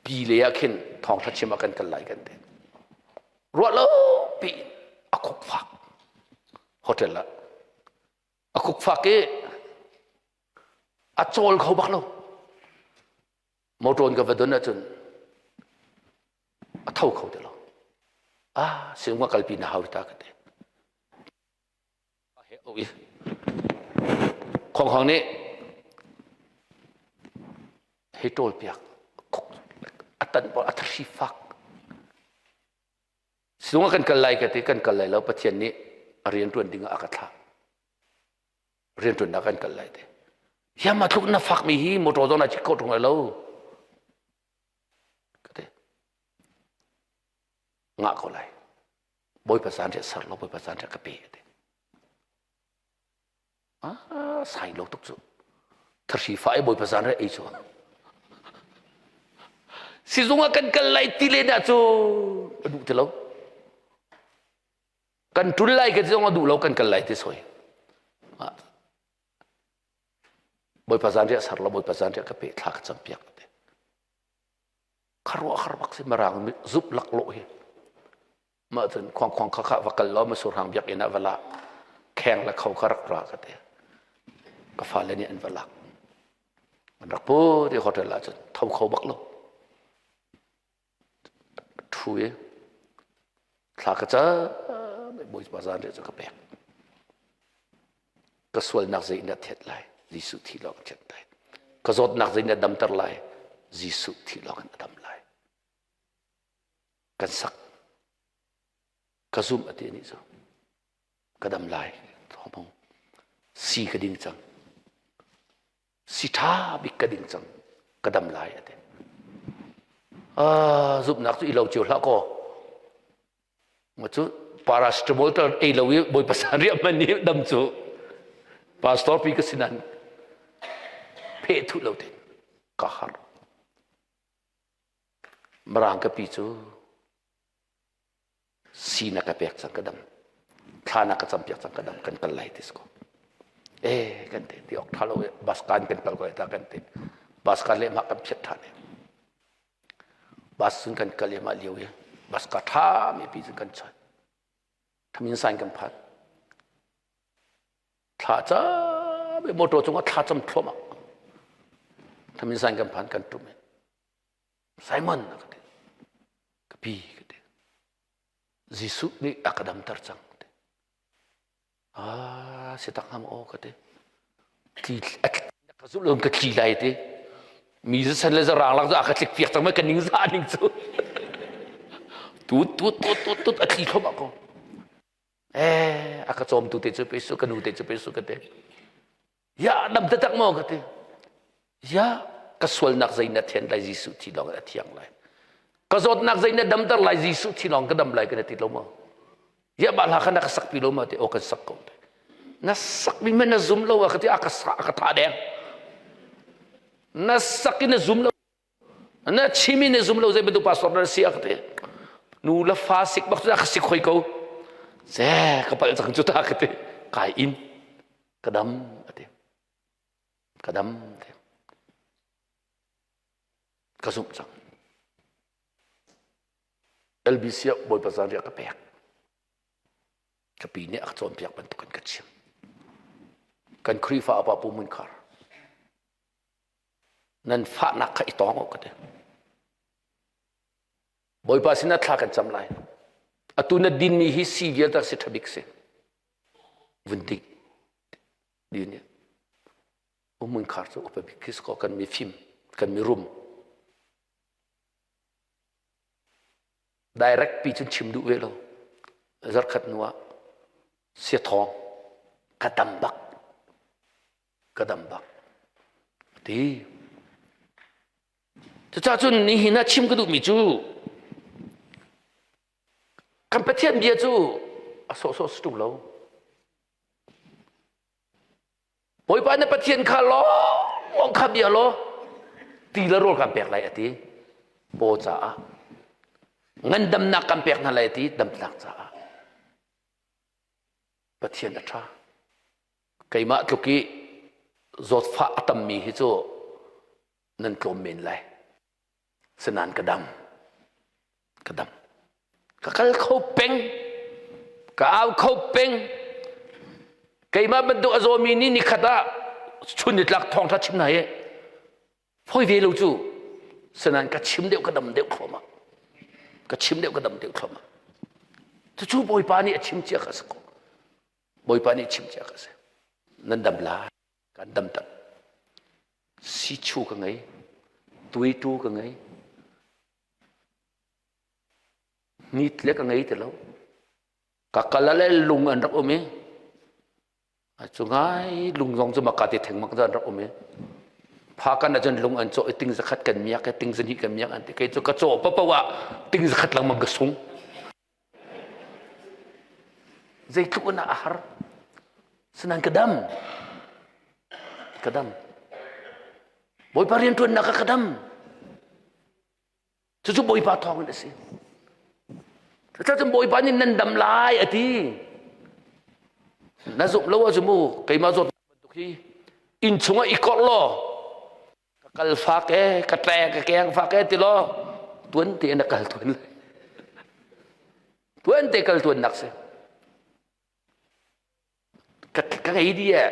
S1: pi le ah khin thawngṭha chim ah kan kal lai kan ti. Ruah lo pi a khuk fak hotel ah a khuk fak i a cawl kho bak lo. Motor in ka va don ahcun a tho kho ti lo. Ah, sinung ka kalpi na hau ta ka ti. He oi. Khong khong nih hei ṭawl piak a tan a thri fak sinung kan kal lai ka ti kan kal lai lo Pathian nih a rian ṭuan ding ah a ka thlah rianṭuannak kan kal lai te hiam ma thluk na fakmi hi motor zong na chik kho ṭung lai lo ka ti. Ngah ko lai. Bawipa zan riah ser lo, Bawipa zan riah ka pe ati. Ah, sai lo tuk cu. Thahri fa i Bawipa zan riah ei cu. Sizung ah kan kal lai ti len ah cu a duh ti lo. Kan tul lai ka ti zong a duh lo kan kal lai ti soi. Bawipa zan riah ser lo, Bawipa zan riah ka pe thla ka cam piak te. Kharuah khar bak si marang zup laklawh hi. Mah cun khuang khuang kha kha va kal law masur hang biakinn ah va la kheng le kho kha rak ra ka ti. Ka fale nih an va lak. An rak put i hotel ah cun tho kho bak lo. Thu i thla ka cam Bawipa zan riah cu ka pek. Ka sualnak zei in dah thiat lai? Jesuh thi lawng in thiat lai. Ka zawtnak zei in dah damter lai? Jesuh thi lawng in a dam lai. Kan sak. Ka zumh a ti nih cu. Ka dam lai. Thawngpang. Si ka ding cang. Si ṭha bik ka ding cang. Ka dam lai a ti. Ah, zumhnak cu i lo cio hlah kaw. Ma cu paracetamol tal ei lo i Bawipa san riah man nih dam cu pastor pi ka sinan pheh thuh lo tin ka har. Marang ka pi cu si na ka pek cang ka dam thla na ka cam piak cang ka dam kan kal lai ti ko eh kan te ti ok tha lo bus kan kan kal ko ta kan te bus kan le ma kan phiat tha ne bus sun kan kal ma liu ye bus ka tha mi pi sun kan chan thamin sain kan phat thla cam motor cungah thla cam thluahmah thamin sain kan phan kan tum Simon ka ti ka pi ka ti Jesuh nih a ka damter cang ti ah si tak ngam aw ka ti tli ka zulh lo ka tli lai ti mi san le zarang lak a ka tlik piak cang mai ka ning za ning cu tut tut tut tut tut a tli thluahmah ko eh a ka cawmtu te cu pe su ka nu te cu pe su ka te Ya dam taktak maw ka ti. Ya ka sualnak zei na thian lai Jesuh thi lawng a thiang lai. Ka zawtnak zei na damter lai Jesuh thi lawng ka dam lai ka ti lo maw? Ya mah hla kha na ka sak pi lo ma ti aw kan sak ko. Na sak mi na zum lo a ka ti a ka sa a ka tha deng. Na sak in na zum lo na chim in na zum lo zei bantuk pastor na si a ka ti. Nu le fa sik bak cu a ka sik hoi ko. Se ka palh cang cu ta ka ti. Kai in ka dam a ti ka dam ti ka zumh cang LBC ah Bawipa zanriah ka pek ka pi nih a ka cawnpiak bantukin ka chim kan Khrihfa upa Pu Mun Khar nan fahnak kha i tawng u ka ti Bawipa sinah thla kan cam lai atu na dinmi hi si vialte si ṭha bik si vun ding din umun khar cu upa bik khi ko kan mi fim kan mi rum direct pi cun chim duh ve lo zarkhat nu ah sia thawng ka tam bak ka dam bak ti cucaah cun nihin ah chim ka duhmi cu Kan Pathian bia cu a sawhsawh si ṭung lo. Bawipa na Pathian kha lawng kha bia law ti le rawl kan pek lai a ti. Paw caah ngandamnak kan pek hna lai a ti damnak caah. Pathian a ṭha. Keimah tluk i zawtfah a tammi hi cu nan tlawm men lai. Sinain ka dam. Ka dam. Ka kal kho peng. Ka au kho peng. Keimah bantuk a zawmi nih nikhat ah chun nitlak thawngṭha chim hna hi fawi ve lo cu. Sinain ka chim deuh ka dam deuh thluahmah. Ka chim deuh ka dam deuh thluahmah. Cucu Bawipa nih a chim cia kha a si ko. Bawipa nih a chim cia kha a si. Nan dam lai. Kan dam tak. Sichu ka ngei. Tuitu ka ngei. Nit le ka ngei ti lo. Ka kal le lung an rak um i cu ngai lung zong cu maka te theng mak an rak um i phakan ahcun lung an cawh i ting zakhat kan miak i ting zahnih kan miak an ti kei cu ka cawh paoh ah ting zakhat lengmang ka sung. Zeitluk in a har. Sinan ka dam. Ka dam. Bawipa rianṭuannak ah ka dam. Cucu Bawipa thawngin a si. Cucun Bawipa nih nan dam lai a ti. Na zumh lo ahcun mu keimah zawt bantuk hi inn chungah i korh law ka kal fak e ka tle ka keng fak e ti law tuan te na kal tuan lai. Tuan te kal tuan nak si. Ka ka ngei di e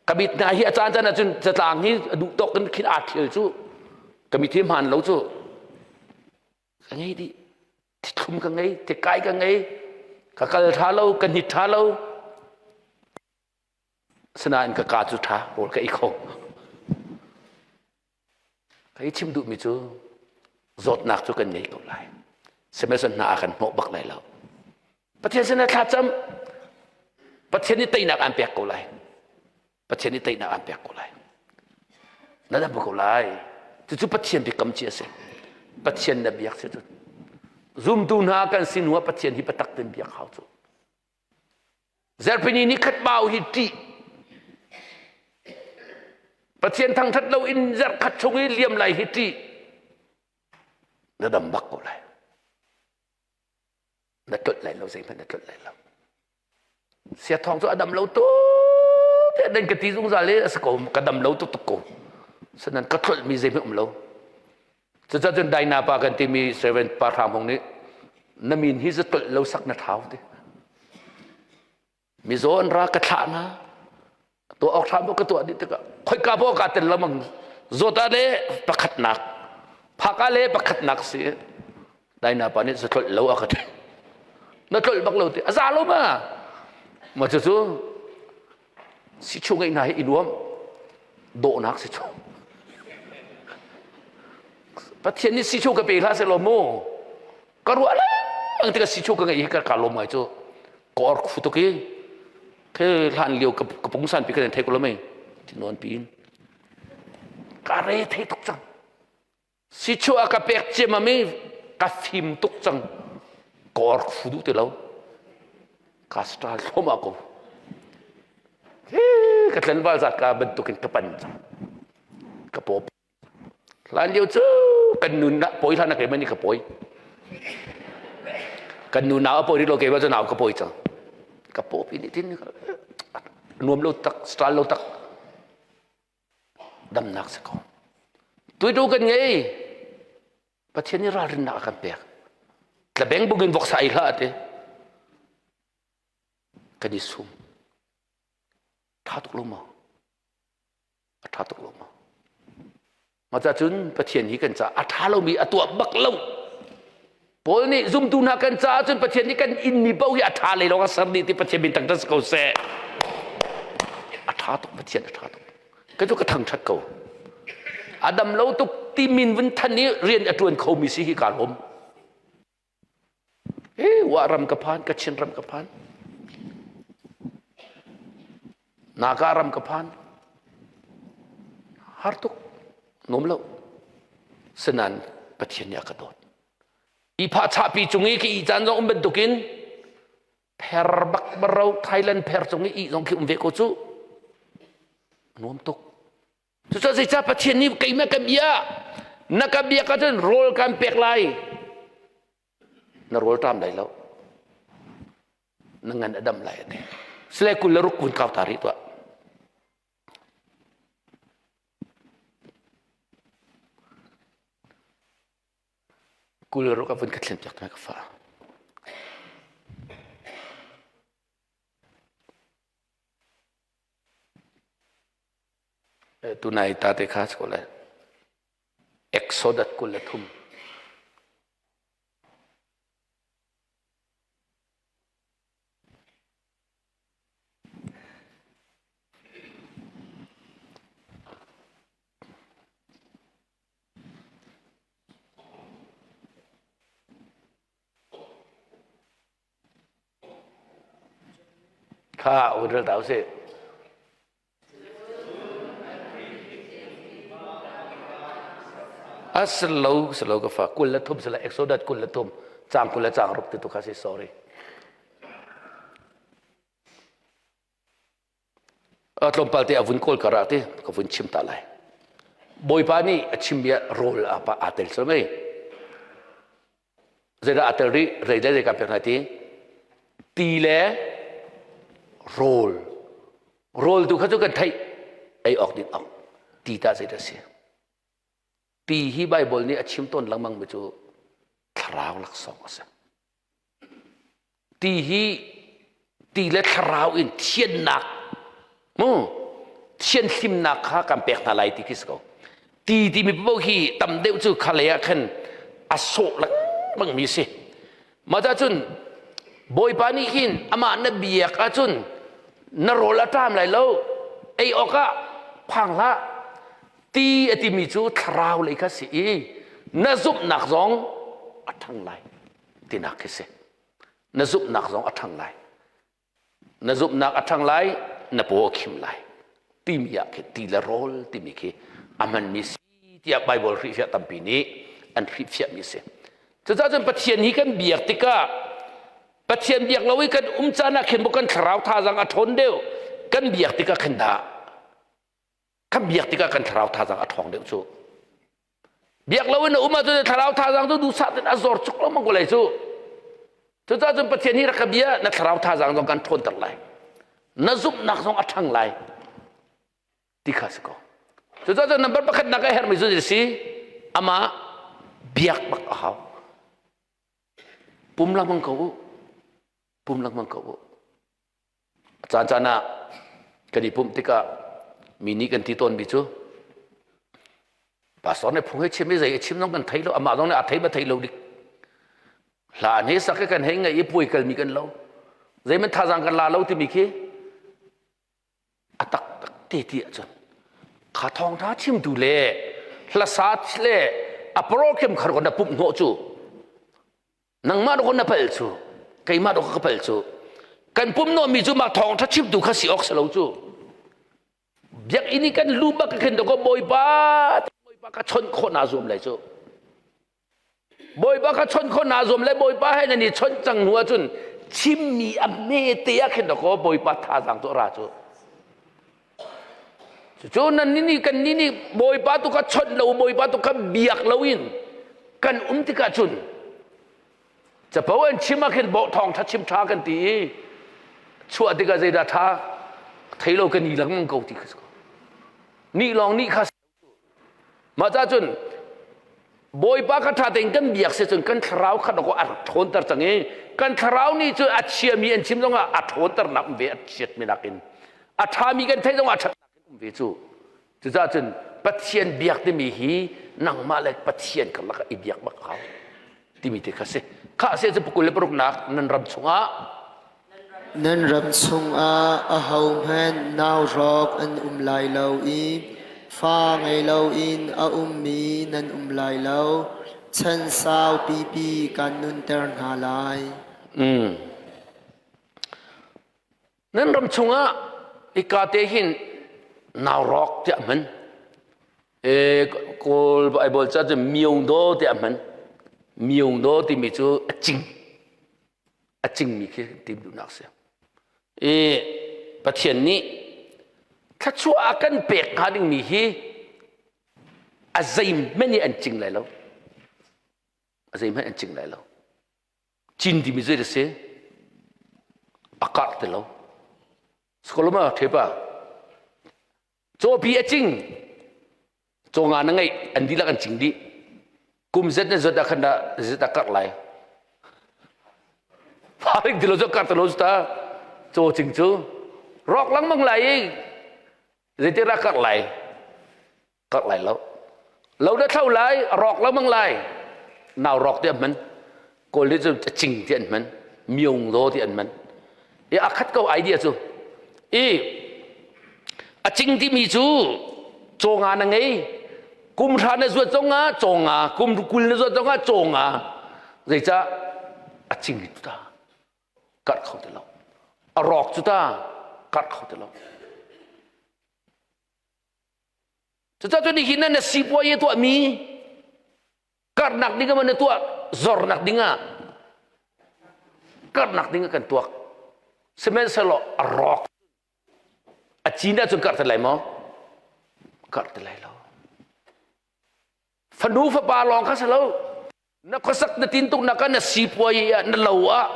S1: ka mit hna hi a caan caan ahcun zatlang hi a duh tawk in khin aa thial cu ka mit hi hmaan lo cu ka ngei dih thithlum ka ngei thikai ka ngei ka kal tha lo ka hnit tha lo sinain ka ka cu tha rawl ka ei kho Ka i chim duhmi cu zawtnak cu kan ngei ko lai. Sihmanhsehlaw hna a kan hnawh bak lai lo. Pathian sinah thlacam Pathian nih teinak aan pek ko lai. Pathian nih teinak aan pek ko lai. Na dam ko lai. Cucu Pathian biakam ci a si. Pathian na biak si cu. Zumtu hna kan sin hnu ah Pathian hi biatak tein biak hau cu. Zarhpini ni khat bau hi ṭih. Pathian thangṭhat lo in zarh khat chung i liam lai hi ṭih. Na dam bak ko lai. Na tlolh lai lo zeihmanh na tlolh lai lo. Sia thawng cu a dam lo tuk tiah nan ka ti zungzal i a si ko ka dam lo tuk tuk ko. Sanan ka tlolh mi zeihmanh um lo. Cucaah cun Daina pa kan timi servant pa Hrang Hmung nih na min hi zatolh lo sak na thau ti. Mizaw an ra ka thlah na tuah awk hram ka tuah dih tikah khoika paoh kaa tel lamang zawt ah le pakhatnak phak ah le pakhatnak si Daina pa nih zatolh lo a ka ti. Na tlolh bak lo ti a za lo ma ma cucu si chung ngeih hna hi i nuam dawhnak si chung Pathian nih si chung ka pe hlah seh law mu ka ruah lengmang tikah si chung ka ngeih hi ka ka lawm ngai cu ka or khu tuk i the hlan lio ka pungsan pi ka thei ko lo mei tinawn pi in ka re thei tuk cang Sichuah a ka pek ciammam i ka fim tuk cang. Ka or khu duh ti lo. Ka star thluahmah ko. Hi ka tlenval zat ka bantukin ka pan cang. Ka paw. Hlan lio cu kan nun na pawi hlan na keimah nih ka pawi. Kan nu nau a pawi rih lo keimah cu nau ka pawi cang. Ka paw pi nih tin nuam lo tak, star lo tak. Damnak si ko. Tuitu kan ngei. Pathian nih ralrinnak a kan pek. Tlabeng bungin voksa ei hlah ati. Kan i sum. Tha tuk lo maw? A tha tuk lo maw? Mah cun Pathian hi kan caah a ṭha lomi a tuah bak lo. Paul nih zumtu hna kan caah cun Pathian nih kan inmi paoh hi a ṭha lei lawng a ser dih ti Pathian min taktak si ko seh. A ṭha tuk Pathian a ṭha tuk. Ka cu ka thangṭhat ko. A dam lo tuk ti min vun than i rian a ṭuan khomi si hi kaa lawm. Hi wa ram ka phan, Kachin ram ka phan. Naga ram ka phan. Har tuk. Nuam lo. Sinan Pathian nih a ka dawt. I phah chahpi cung i ka ih caan zong um bantukin pher bak baro Thailand pher cung i ih zong khi um ve ko cu. Nuam tuk. Cucaah zeicah Pathian nih keimah ka bia na ka biak ahcun rawl kan pek lai. Na rawl ṭam lai lo. Na ngan a dam lai a ti. Sile 26 kun kau ta rih tuah. 26 a vun ka thlen piak ka fa. Tunai ta te kha ko lai. Exodus 23. Kha un rel ta usih. A si lo, si lo ka fa. 23 si la, Exodus 23, caang 20 le caang ruk ti tu kha si, sorry. Tlawmpal te a vun kawl kar ah ti ka vun chim ta lai. Bawipa nih a chimmi ah rawl aa tel cu mei. Zeidah aa tel rih? Rei le zei ka pek hna ti? Ti le rawl. Rawl tu kha cu kan theih. Ei awk din awk. Ti ta zeidah si? Ti hi Baibal nih a chim tawn lengmang mi cu thlarau laksawng a si. Ti hi ti le thlarau in thiannak mu thianhlimnak kha kan pek hna lai ti khi si ko. Ti timi paoh hi tam deuh cu kha lei ah khan a sawh lengmang mi si. Mah cun Bawipa nih hin amah na biak ahcun na rawl a ṭam lai lo ei awkah phang hlah ti a timi cu thlarau lei kha si i na zumhnak zong a ṭhang lai tinak khi si. Na zumhnak zong a ṭhang lai. Na zumhnak a ṭhang lai, na paw a khim lai. Timi ah khi ti le rawl timi khi a hmanmi si tiah Baibal hrilhfiah tampi nih an hrilhfiahmi si. Cucaah cun Pathian hi kan biak tikah Pathian biak lo i kan um caan ah khin kan thlarau thazaang a ṭhawn deuh kan biak tikah khin dah kan biak tikah kan thlarau thazaang a ṭhawng deuh cu. Biak lo in a um ahcun thlarau thazaang cu duhsah tein a zor cuk lengmang ko lai cu. Cucaah cun Pathian hi rak ka bia na thlarau thazaang zong kan ṭhawnter lai. Na zumhnak zong a ṭhang lai ti kha si ko. Cucaah cun number pakhatnak a herhmi cu si amah biak bak a hau. Pum lengmang ko u. Pum lengmang ko u. A caancaan ah kan i pumh tikah mi nih kan ti tawnmi cu pastor nih phung hei chim i zei a chim zong kan thei lo amah zong nih a thei ma thei lo dik hla an hei sak i kan hei ngaih i puai kalmi kan lo zeihmanh thazaang kan la lo timi khi a taktak te ti ahcun kha thawngtha chimtu le hlasa le a program khar kon na pumh hnawh cu nangmah dawk na pal cu keimah dawk ka pal cu kan pum nawmi cu mah thawngṭha chimtu kha si awk si lo cu biakinn i kan lu bak khin dawk bawipa bawipa ka chawnh khawh naa zuam lai cu bawipa ka chawnh khawh naa zuam lai bawipa he nan i chawnh cang hnu ahcun chimmi a hme te ah khin dawk bawipa thazaang cu a ra cu Cucu nan nih kan nih nih Bawipa tu kha chawnh lo Bawipa tu kha biak loin kan um tikah cun capo an chim ah khin thawngṭha chim ṭha kan ti i chuah tikah zeidah ṭha thei lo kan i lengmang ko ti kha si ko. Nih lawng nih kha Mah ca cun Bawipa kha ṭha tein kan biak si cun kan thlarau kha dawkaw a ṭhawnter cang i kan thlarau nih cun a chiami an chim zongah a ṭhawnternak um ve a chiatmi nakin a ṭhami kan theih zongah a ṭhatnak in um ve cu cucaah cun Pathian biak timi hi nangmah le Pathian karlak ah i biak bak hau timi te kha si kha se cu 26 nak nan ram chungah
S2: Nan ram chungah ahohmanh naurawk an um lai lo i fa ngei loin a ummi nan um lai lo. Chan sau pipi kan nunter hna lai.
S1: Mm. Nan ram chungah ika te hin naurawk tiah hman. E, Kawl Bible ca cu myondo tiah hman. Myondo timi cu a cing. A cingmi khi tim duhnak si. I Pathian nih thluachuah a kan pek hnga dingmi hi a zeihmanh i an cing lai lo. A zeihmanh an cing lai lo. Cin timi zei a si? A karh ti lo. Skoloma thepa Cawpi a cing. Caw nga na ngeih an dihlak an cing dih. Kum zet na zet ah khan dah zet a karh lai. Farik ti lo cu karh ti lo cu ta. Caw cing cu rawk lengmang lai i zeitik dah karh lai? Karh lai lo. Lo na thlo lai, rawk lengmang lai. Nau rawk ti an hman. Kawl nih cun cing ti an hman. Myung do ti an hman. I a khat ko idea cu. I a cing timi cu caw nga na ngei. Kum hra na zuat zong ah caw nga, kum 20 na zuat zong ah caw nga. Zeicah a cing cu ta karh kho ti lo. A rawk cu ta karh kho ti lo. Cucaah cu nihin na sipuai i tuahmi karhnak ding ah na tuah zornak ding ah karhnak ding ah kan tuak sihmanhsehlaw a rawk. A cin ahcun karh te lai maw? Karh te lai lo. Fanu fapa lawng kha si lo. Na khuasak na tintuknak ah na sipuai ah na lo ah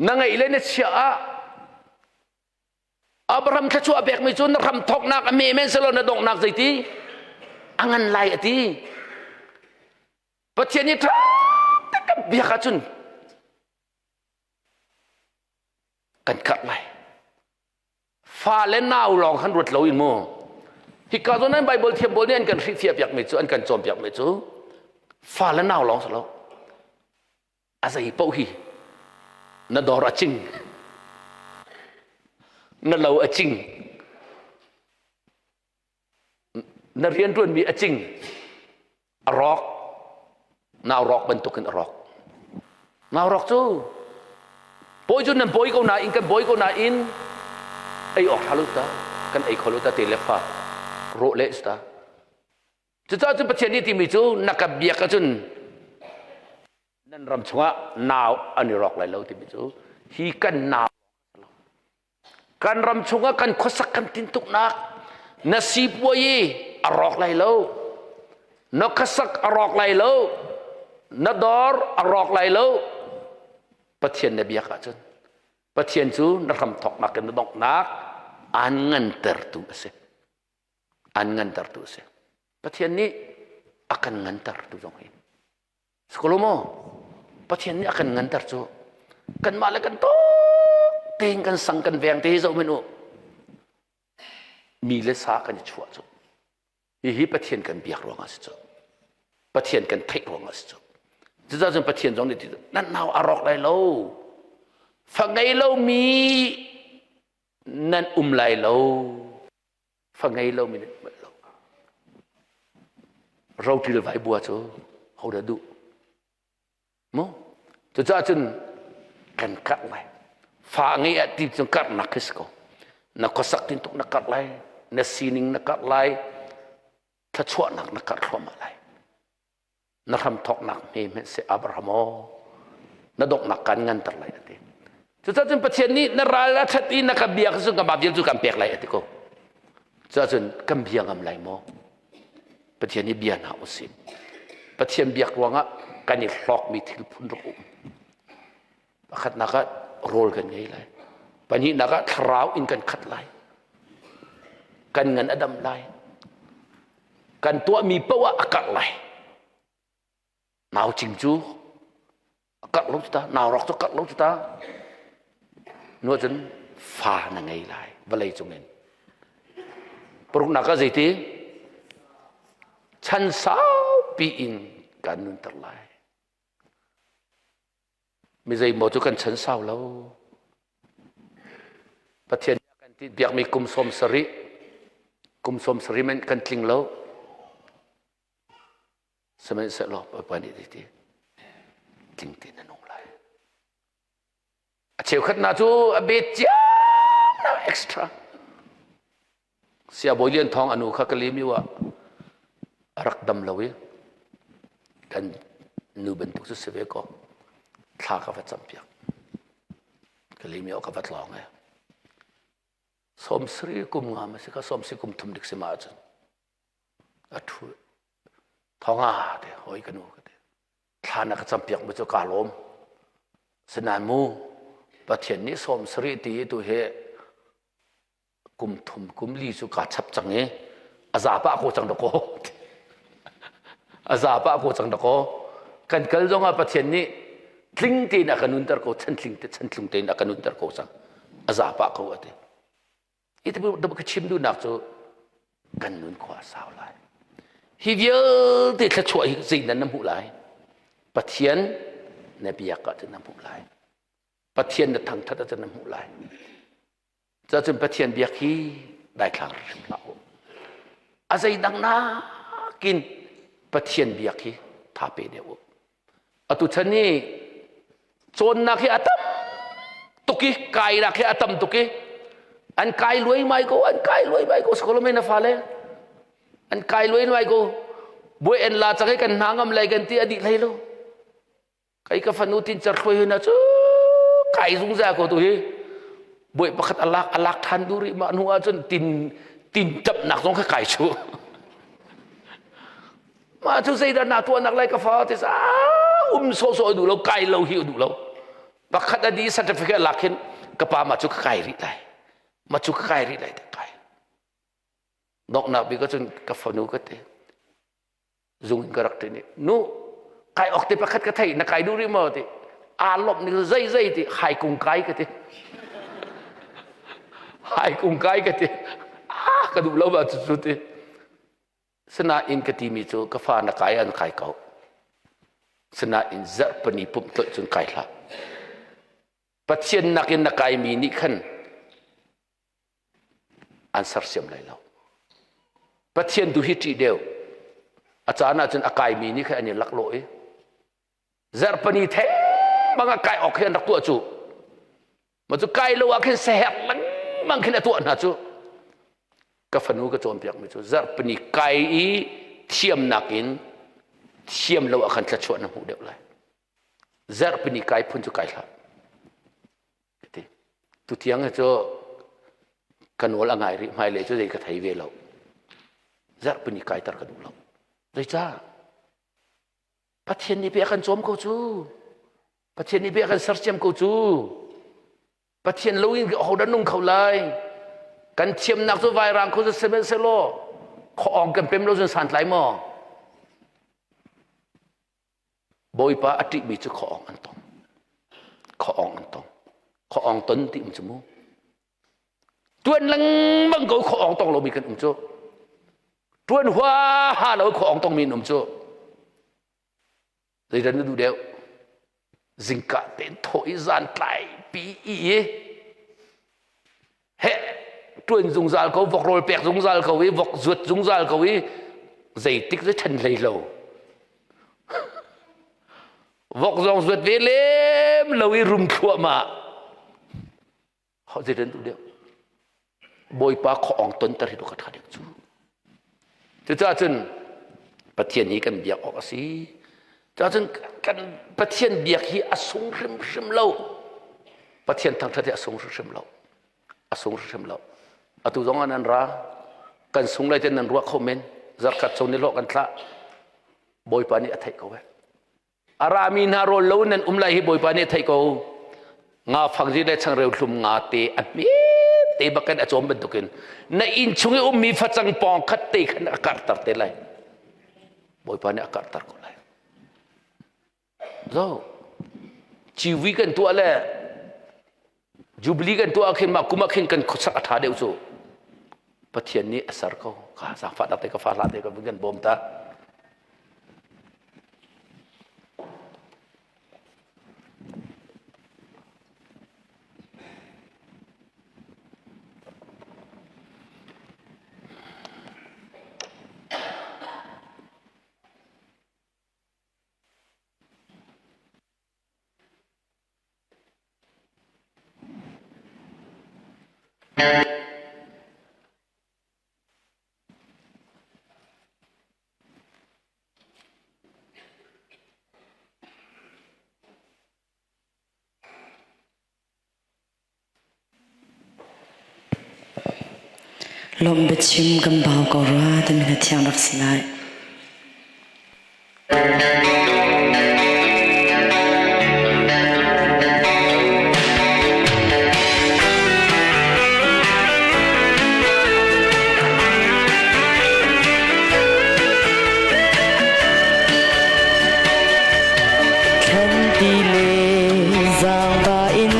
S1: na ngeih le na chiah ah Abraham thluachuah pekmi cu na hram thawknak a me men selaw na donghnak zeiti a ngan lai a ti. Pathian nih ṭha kan biak ahcun kan karh lai. Fa le nau lawng khan ruat lo in mu. Hika zawn an Bible thiam pawl nih an kan hrilhfiah piakmi cu an kan cawnpiakmi cu fa le nau lawng si lo. A zei paoh hi na dawr a cing. Na lo a cing. Na rianṭuanmi a cing. A rawk. Nau rawk bantukin a rawk. Nau rawk cu pawi cu nan pawi ko nain kan pawi ko nain ei awk ṭha lo ta kan ei kho lo ta te le fa rawh le ta. Cucaah cun Pathian nih timi cu na ka biak ahcun nan ram chungah nau an i rawk lai lo timi cu hi kan nau kan ram chungah kan khuasak kan tintuknak na sipuai a rawk lai lo na khuasak a rawk lai lo na dawr a rawk lai lo Pathian na biak ahcun Pathian cu na hramthawknak in na donghnak aan ngantertu a si an ngantertu a si Pathian nih a kan ngantertu zong hi Sikolo maw Pathian nih a kan nganter cu kanmah le kan tawk tein kan sang kan veng te hi zoh men u mi le sa kan i chuah cu hihi Pathian kan biak ruangah si cu Pathian kan theih ruangah si cu cucaah cun Pathian zong nih ti nan nau a rawk lai lo fa ngei lomi nan um lai lo fa ngei lomi nan um lo rotil vai bua cu ho dah duh mu cucaah cun kan karh lai fa ngei ah ti cun karhnak khi si ko na khuasak tin tuk na karh lai na sining na karh lai thluachuahnak na karh thluahmah lai na hramthawknak hme hmanh seh Abraham aw na donghnak kan nganter lai a ti cucaah cun Pathian nih na ral a ṭhat i na ka bia kha cun ka vial cu kan pek lai a ti ko cucaah cun kan bia ngam lai maw Pathian hi bia hna usih Pathian biak ruangah kan i hlawkmi thil phun rak um pakhatnak ah rawl kan ngei lai pahnihnak ah thlarau in kan khat lai kan ngan a dam lai kan tuahmi paoh ah a karh lai nau cing cu a karh lo cu ta nau rawk cu karh lo cu ta nu cun fa na ngei lai vawlei cung in paruknak ah zeiti chan saupi in kan nunter lai Mi zeimaw cu kan chan sau lo. Pathian kan ti biakmi kum 70, kum 70 men kan tling lo. Sihmanhsehlaw Bawipa nih ti tling te na nung lai. A cheukhat na cu a bet ciam na extra. Siabawi Lian Thawng a nu kha Kalemiu ah a rak dam lo i kan nu bantuk cu si ve kaw thla ka va campiak. Kalemiu ah ka va tlawng e. 70 kum nga ma si ka 70 kum thum dik si ma ahcun a ṭhu thonga te hoi ka nu ka ti. Thla na ka campiak mu cu kaa lawm. Sinain mu Pathian nih 70 ti tu hi kum thum kum li cu kaa chap cang i a za pah ko cang dakaw a za pah ko cang dakaw kan kal zong ah Pathian nih tling tein a kan nunter ko chantling te chantlung tein a kan nunter ko cang a za pah ko ati iti ka chim duhnak cu kan nun khua a sau lai hi vialte thluachuah hi zeidan na hmuh lai Pathian na biak ahcun na hmuh lai Pathian na thangthat ahcun na hmuh lai Cuacun Pathian biak hi daithlang hrim hlah u. A zeidang nakin Pathian biak hi tha pe deuh u. Atu chan hi cawnnak hi a tam tuk i kainak hi a tam tuk i an kai luaimai ko an kai luaimai ko sikolo na fale an kai luaimai ko buai en la cang i kan hna ngam lai kan ti a dih hlei lo Kai ka fanu tin cer hruai na cu kai zungzal ko tu hi. Buai pakhat a lak a lak ṭhan duh rih mah hnu ahcun tin tin ṭapnak zong kha kai chu. Mah cu zeidah na tuahnak lai ka fa ti sa sawhsawh duh lo kai lo hi duh lo. Pakhat a di certificate lak hin ka pa mah cu ka kai rih lai. Mah cu ka kai rih lai kai. Donghnak bik ahcun ka fanu ka ti. Zung in ka rak ṭin i nu kai awk te pakhat ka thei na kai duh rih maw ti aa lawmh ning zei zei ti hai kung kai ka ti hai kung kai ka ti ah ka duh lo ba cu cu ti sinain ka timi cu ka fa na kai an kai ko sinain zarhpani pumh tlolh cun kai hlah Pathian nakin na kaimi nih khan an sersiam lai lo. Pathian tu hi ṭih deuh. A caan ahcun a kaimi nih khan an i laklawh i zarhpani theng bang a kai awk hi an rak tuah cu. Ma cu kai lo ah khin saherh lengmang khin a tuah hna cu. Ka fanu ka cawnpiakmi cu zarhpani kai i thiamnak in thiam lo ah khan thluachuah na hmuh deuh lai. Zarhpini kai phun cu kai hlah. Ka ti. Tutiang hi cu ka nawl a ngai rih hmailei cu zei ka thei ve lo. Zarhpini kaiter ka duh lo. Zeicah? Pathian nih pei a kan cawm ko cu. Pathian nih pei a kan sersiam ko cu. Pathian lo in hodah nung kho lai? Kan thiamnak cu vairang kho cu sihmanhsehlaw khuaawng kan pem lo cun santlai maw? Bawipa a ṭihmi cu khuaawng an tong. Khuaawng an tong. Khuaawng ton ti um cu mu. Tuan lengmang ko khuaawng tong lomi kan um cu. Tuan huaha lo khuaawng tongmi an um cu. Zeidah na duh deuh? Zingka tein thawh i zan tlai pi i heh ṭuan zungzal ko vok rawl pek zungzal ko i vok zuat zungzal ko i zeitik zei ṭhen hlei lo vok zong zuat ve lem lo i rum thluahmah ho zei dan duh deuh Bawipa khuaawng tonter hi ka ṭha deuh cu cucaah cun Pathian hi kan biak awk a si cucaah kan Pathian biak hi a sung hrimhrim lo Pathian thangṭhat hi a sung hrimhrim lo a sung hrimhrim lo atu zong ah nan ra kan sung lai ten nan ruah kho men zarkhat chung ni hlawh kan thlah Bawipa nih a theih ko eh A rami hna rawl lo nan um lai hi Bawipa nih a theih ko. Nga fangzi le changreu hlum nga te a hme te bakin a cawm bantukin na inn chung i ummi facang pawng khat te khan a karhter te lai. Bawipa nih a karhter ko lai. Zo, civi kan tuah le Jubilee kan tuah khin mah kum ah khin kan khuasak a ṭha deuh cu. Pathian nih a ser ko. Ka zaangfahnak te ka fa hlah te ka kan bawm ta.
S3: Lawmh biachim kan bau ko rua timi na thiang rak si lai. Thlanti le zaangba in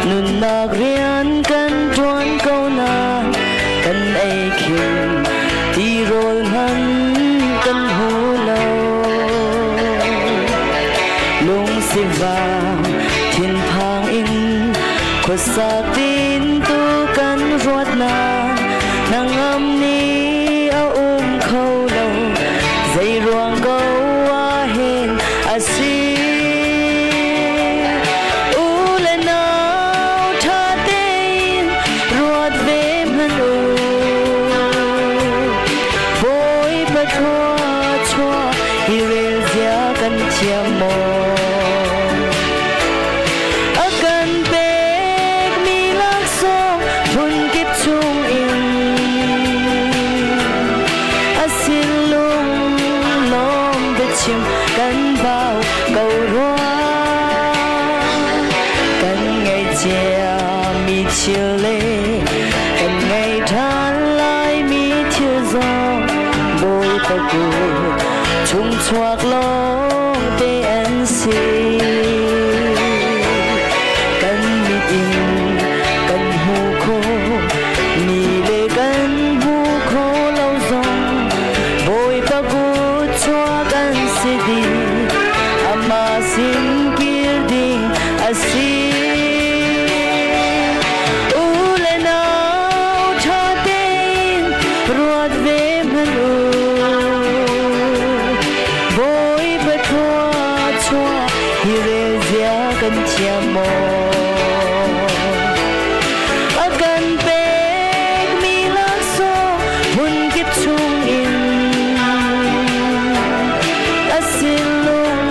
S3: nunnak rian kan ṭuan ko nain kan ei khim tirawl hmanh kan hmu lo. Lungsivang thinphang in khuasa tin tu kan ruat nain hnangam ni a um kho lo. Zeiruang ko ah hin a si? U le nau ṭha tein ruat ve hmanh u. Bawipa thluachuah hi rel zia kan thiam maw? A kan pekmi laksawng. kan bau ko rua. Kan ngaihcia mi thil le kan ngei ṭhan laimi thil zong Bawipa kut chung chuak lawng te an si. Kan mit in kan hmu kho mi le kan hmu kho lo zong Bawipa kut chuak an si dih amah sin kir ding a si. U le nau ṭha tein ruat ve hmanh u. Bawipa thlua chuah hi rel zia kan thiam maw? A kan pekmi laksawng hmunkip chungin a sinlung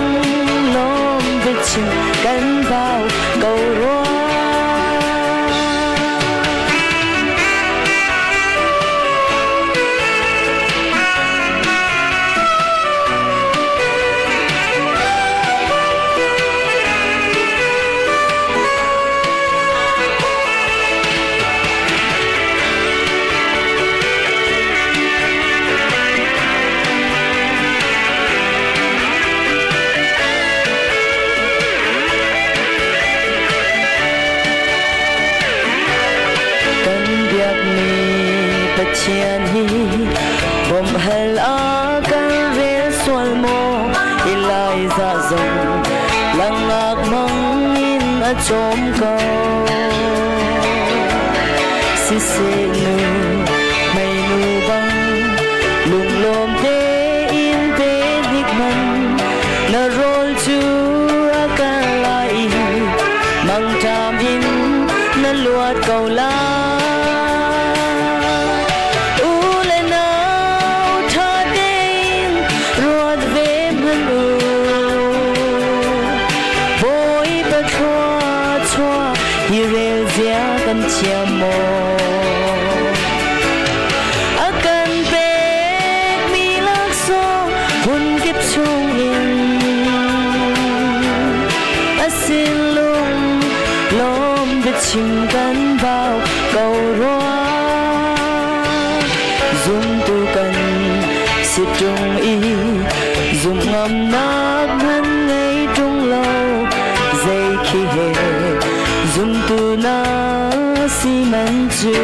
S3: lawm biachim kan bau ko rua. Kan biakmi Pathian hi bawmhhal a kan rel sual maw? Elijah zong langak mang in a cawm ko. Siseh nu, hmeinu bang lunglawm tein pe hnik man na rawl cu a kar lai i mangṭam in na luat ko lai. U le nau ṭha tein ruat ve hmanh u. Bawipa thlua chuah hi rel zia kan thiam maw? A kan pekmi laksawng hmunkip chungin a sinlung lawm biachim kan bau ko rua. Zumtu kan si ṭung i zumh ngamnak hmanh ngei ṭung lo zei khi he zumtu na si man cu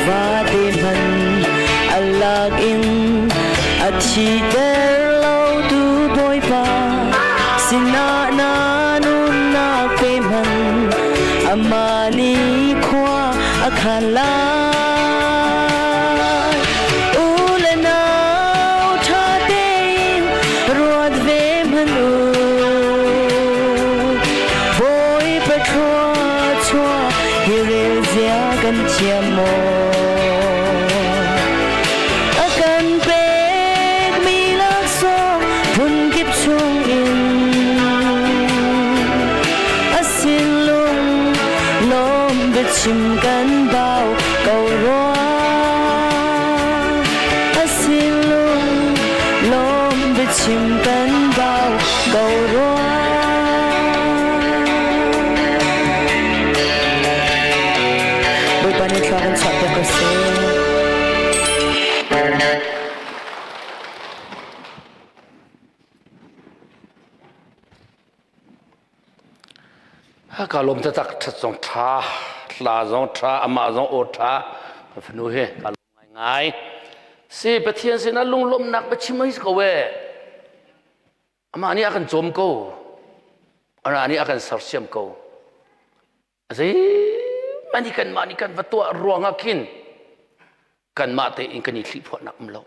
S3: vate hmanh a lak in a thiter lo tu Bawipa sinah na nunnak pe hmanh amah nih khua a khan lai. U le nau ṭha tein ruat ve hmanh u. Bawipa thlua chuah hi rel zia kan thiam maw? A kan pekmi laksawng phunkip chungin a sinlung lawm biachim kan bau ko rua. A sinlung lawm biachim kan bau ko rua. Bawipa nih thlua kan chuahpiak ko seh.
S1: Ka lawm taktak ṭhat zong ṭha, hla zong ṭha, amah zong aw ṭha. Ka fanu hi ka lawm ngaingai. Si Pathian sinah lunglawmhnak biachim ai si ko e. Amah nih a kan cawm ko. Amah nih a kan sersiam ko. Zeihmanh hi kanmah nih kan va tuah ruangah khin kanmah tein kan i thlihphuahnak um lo.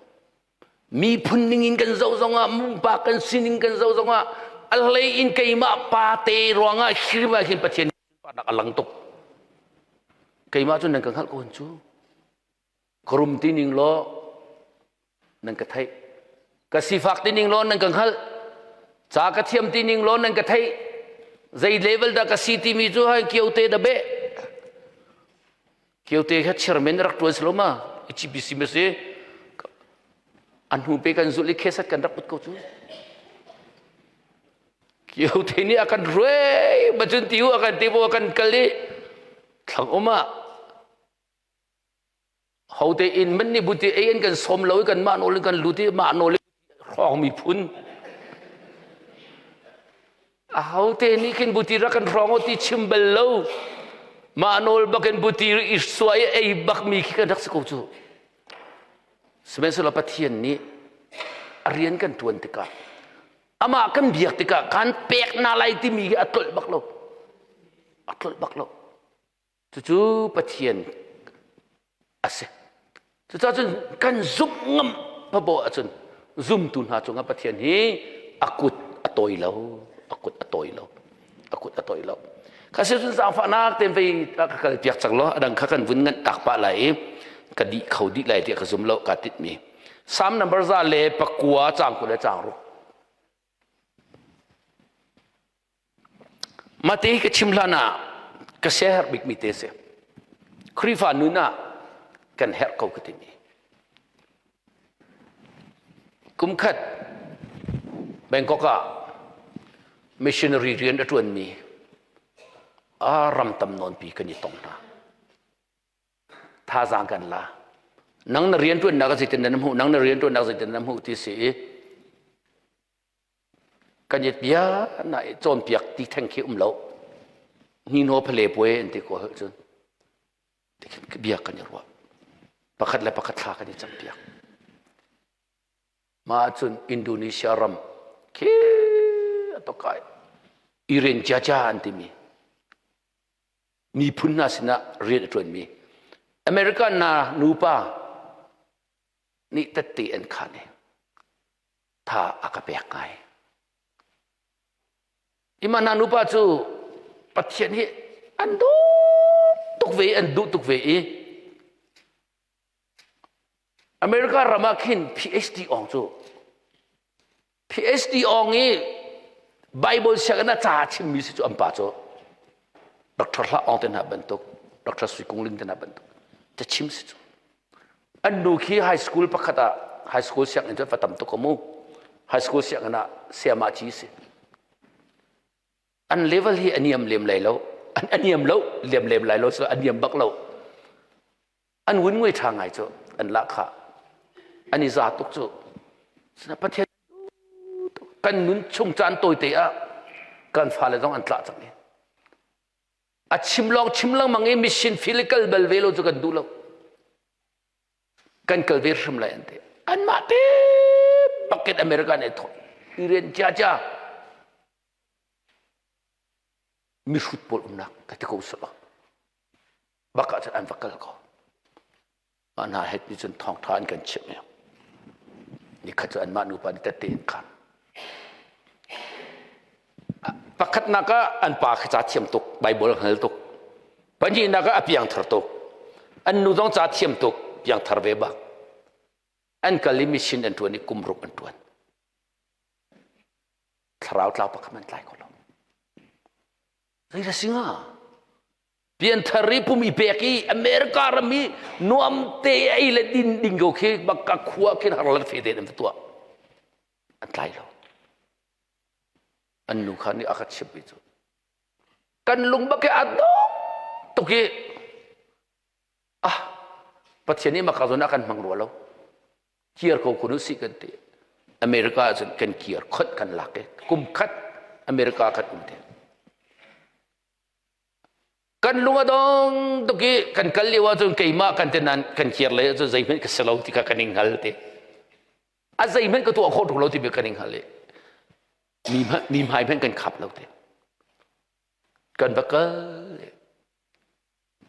S1: Miphun ning in kan zoh zongah, pumpak kan sining kan zoh zongah, a hlei in keimah pa te ruangah hrim ah hin Pathian sunparnak a lang tuk. Keimah cu nan ka hngalh ko hin cu. Ka rum ti ning law nan ka theih. Ka sifak ti ning law nan ka hngalh. Ca ka thiam ti ning law nan ka theih. Zei level dah ka si timi cu hai kio te da beh. Kio te kha chairman rak tuan silo ma HBC ma si. A hnu pe kan zulh i khesat kan rak put ko cu. Kio te nih a kan hruai bacun tiu a kan ti bu a kan kal i thlang um ah hote in man nih buti ei an kan sawm lo i kan mah nawl in kan lut i mah nawl in hrawng miphun ahote nih khin buti rak kan hrawng ti chim bal lo mah nawl bakin buti i suai ei bak mi khi kan rak si ko cu sihmanhsehlaw Pathian nih a rian kan tuan tikah amah kan biak tikah kan pek na lai timi hi a tlolh bak lo a tlolh bak lo Cucu Pathian a si. Cucaah cun kan zumh ngam papoh ahcun zumtu hna cungah Pathian hi a kut a tawi lo, a kut a tawi lo, a kut a tawi lo. Kha si cun zaangfahnak tein vei ka kal piak cang law a dang kha kan vun nganh tak pah lai i ka dih kho dih lai tiah ka zum lo ka titmi. Psalm number 109 caang 20 le caang ruk. Mah hi ka chim hlan ah ka siaherh bikmi te si. Khrihfa nun ah kan herh ko ka timi. Kum khat Bangkok ah missionary rian a ṭuanmi a ram tam nawnpi kan i tong hna. Thazaang kan la. Nang na rian ṭuannak zeitin na hmuh, nang na rian ṭuannak zeitin na hmuh ti si i Kan i bia na i cawnpiak ti theng khi um lo. Hni phale puai an ti ko hal cun. Bia kan i ruah. Pakhat le pakhat thla kan i campiak. Mah cun Indonesia ram khi a tokai Iran Jaja an timi miphun hna sinah rian a ṭuanmi American hna nupa nih tette an khan i tha a ka pek ngai. Ima hna nupa cu Pathian hi an duh tuk ve an duh tuk ve i America ram ah khin PhD ong cu PhD ong i Bible sianginn ah ca chimmi si cu an pa cu Dr. Hla Ong te hna bantuk Dr. Sui Kung Ling te hna bantuk ca chim si cu An nu khi high school pakhat ah high school sianginn cu va tam tuk mu. High school sianginn ah sayama ci si. An level hi a niam lem lai lo. An a niam lo, lem lem lai lo so a niam bak lo. An wun ngui tha ngai cu an lah kha. An i za tuk cu. Sina Pathian kan nun chung caan tawite ah kan fale zong an tlah cang i A chim lawng chim lengmang i mission field i kal bal ve lo cu kan duh lo. Kan kal ve hrim lai an ti. Anmah te bakin America nih thawh. Iran cia cia mihrut pawl umnak ka ti ko sawh. Bak ah cun an va kal ko. Mah hna het nih cun thawngṭha an kan chimh i nikhat cu anmah nupa nih tette in khan. Pakhatnak ah an pa khi ca thiam tuk, Baibal hngal tuk. Pahnihnak ah a piangthar tuk. An nu zong ca thiam tuk, piangthar ve bak. An kal i mission an ṭuan i kum ruk an ṭuan. Thlarau tlau pakhat an tlai kho lo. Zei si hnga? Pianthar i pum i pek i America ram i nuam te ei le din ding ko khi bak ka khua khin har lan fe te an tuah. An tlai lo. An nu kha nih a ka chimh mi cu kan lung bak i a dong tuk i ah Pathian nih maka zawn ah kan hmang rua lo. Kir ko kun usih kan ti. America ahcun kan kir khot kan lak i kum khat America kan um te. Kan lung a dong tuk i kan kal lio ahcun keimah kan te nan kan kir lei ahcun zeihmanh ka si lo ti kha kan i hngal te. A zeihmanh ka tuah khawh tuk lo ti bi kan i hngal i mi mi hmai hmanh kan khap lo te. Kan va kal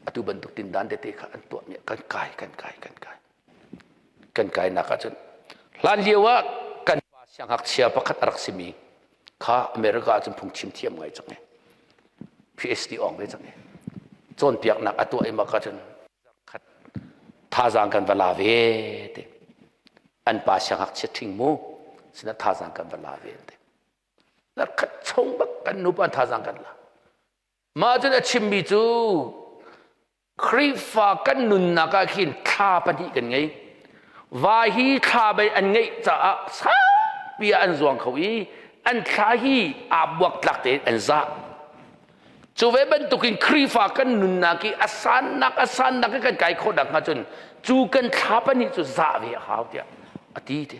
S1: atu bantuk tindan tete kha an tuah mi kan kai kan kai kan kai kan kai nak ahcun hlan lio ah kan pa siangngakchia pakhat a rak simi kha America ahcun phungchim thiam ngai cang i PhD awng ve cang i cawnpiaknak a tuah i mak ahcun khat thazaang kan va la ve te an pa siangngakchia ṭhing mu sinah thazaang kan va la ve te khat chung bak kan nupa thazaang kan la Mah cun a chimmi cu Khrihfa kan nunnak ah khin thla pahnih kan ngei. Va hi thla bei an ngeih caah saupi ah an zuang kho i an thla hi aa buaktlak tein an zah. Cu ve bantukin Khrihfa kan nunnak i a sannak a sannak i kan kai khawh nakhnga cun cu kan thla pahnih cu zah ve a hau tiah a ti te.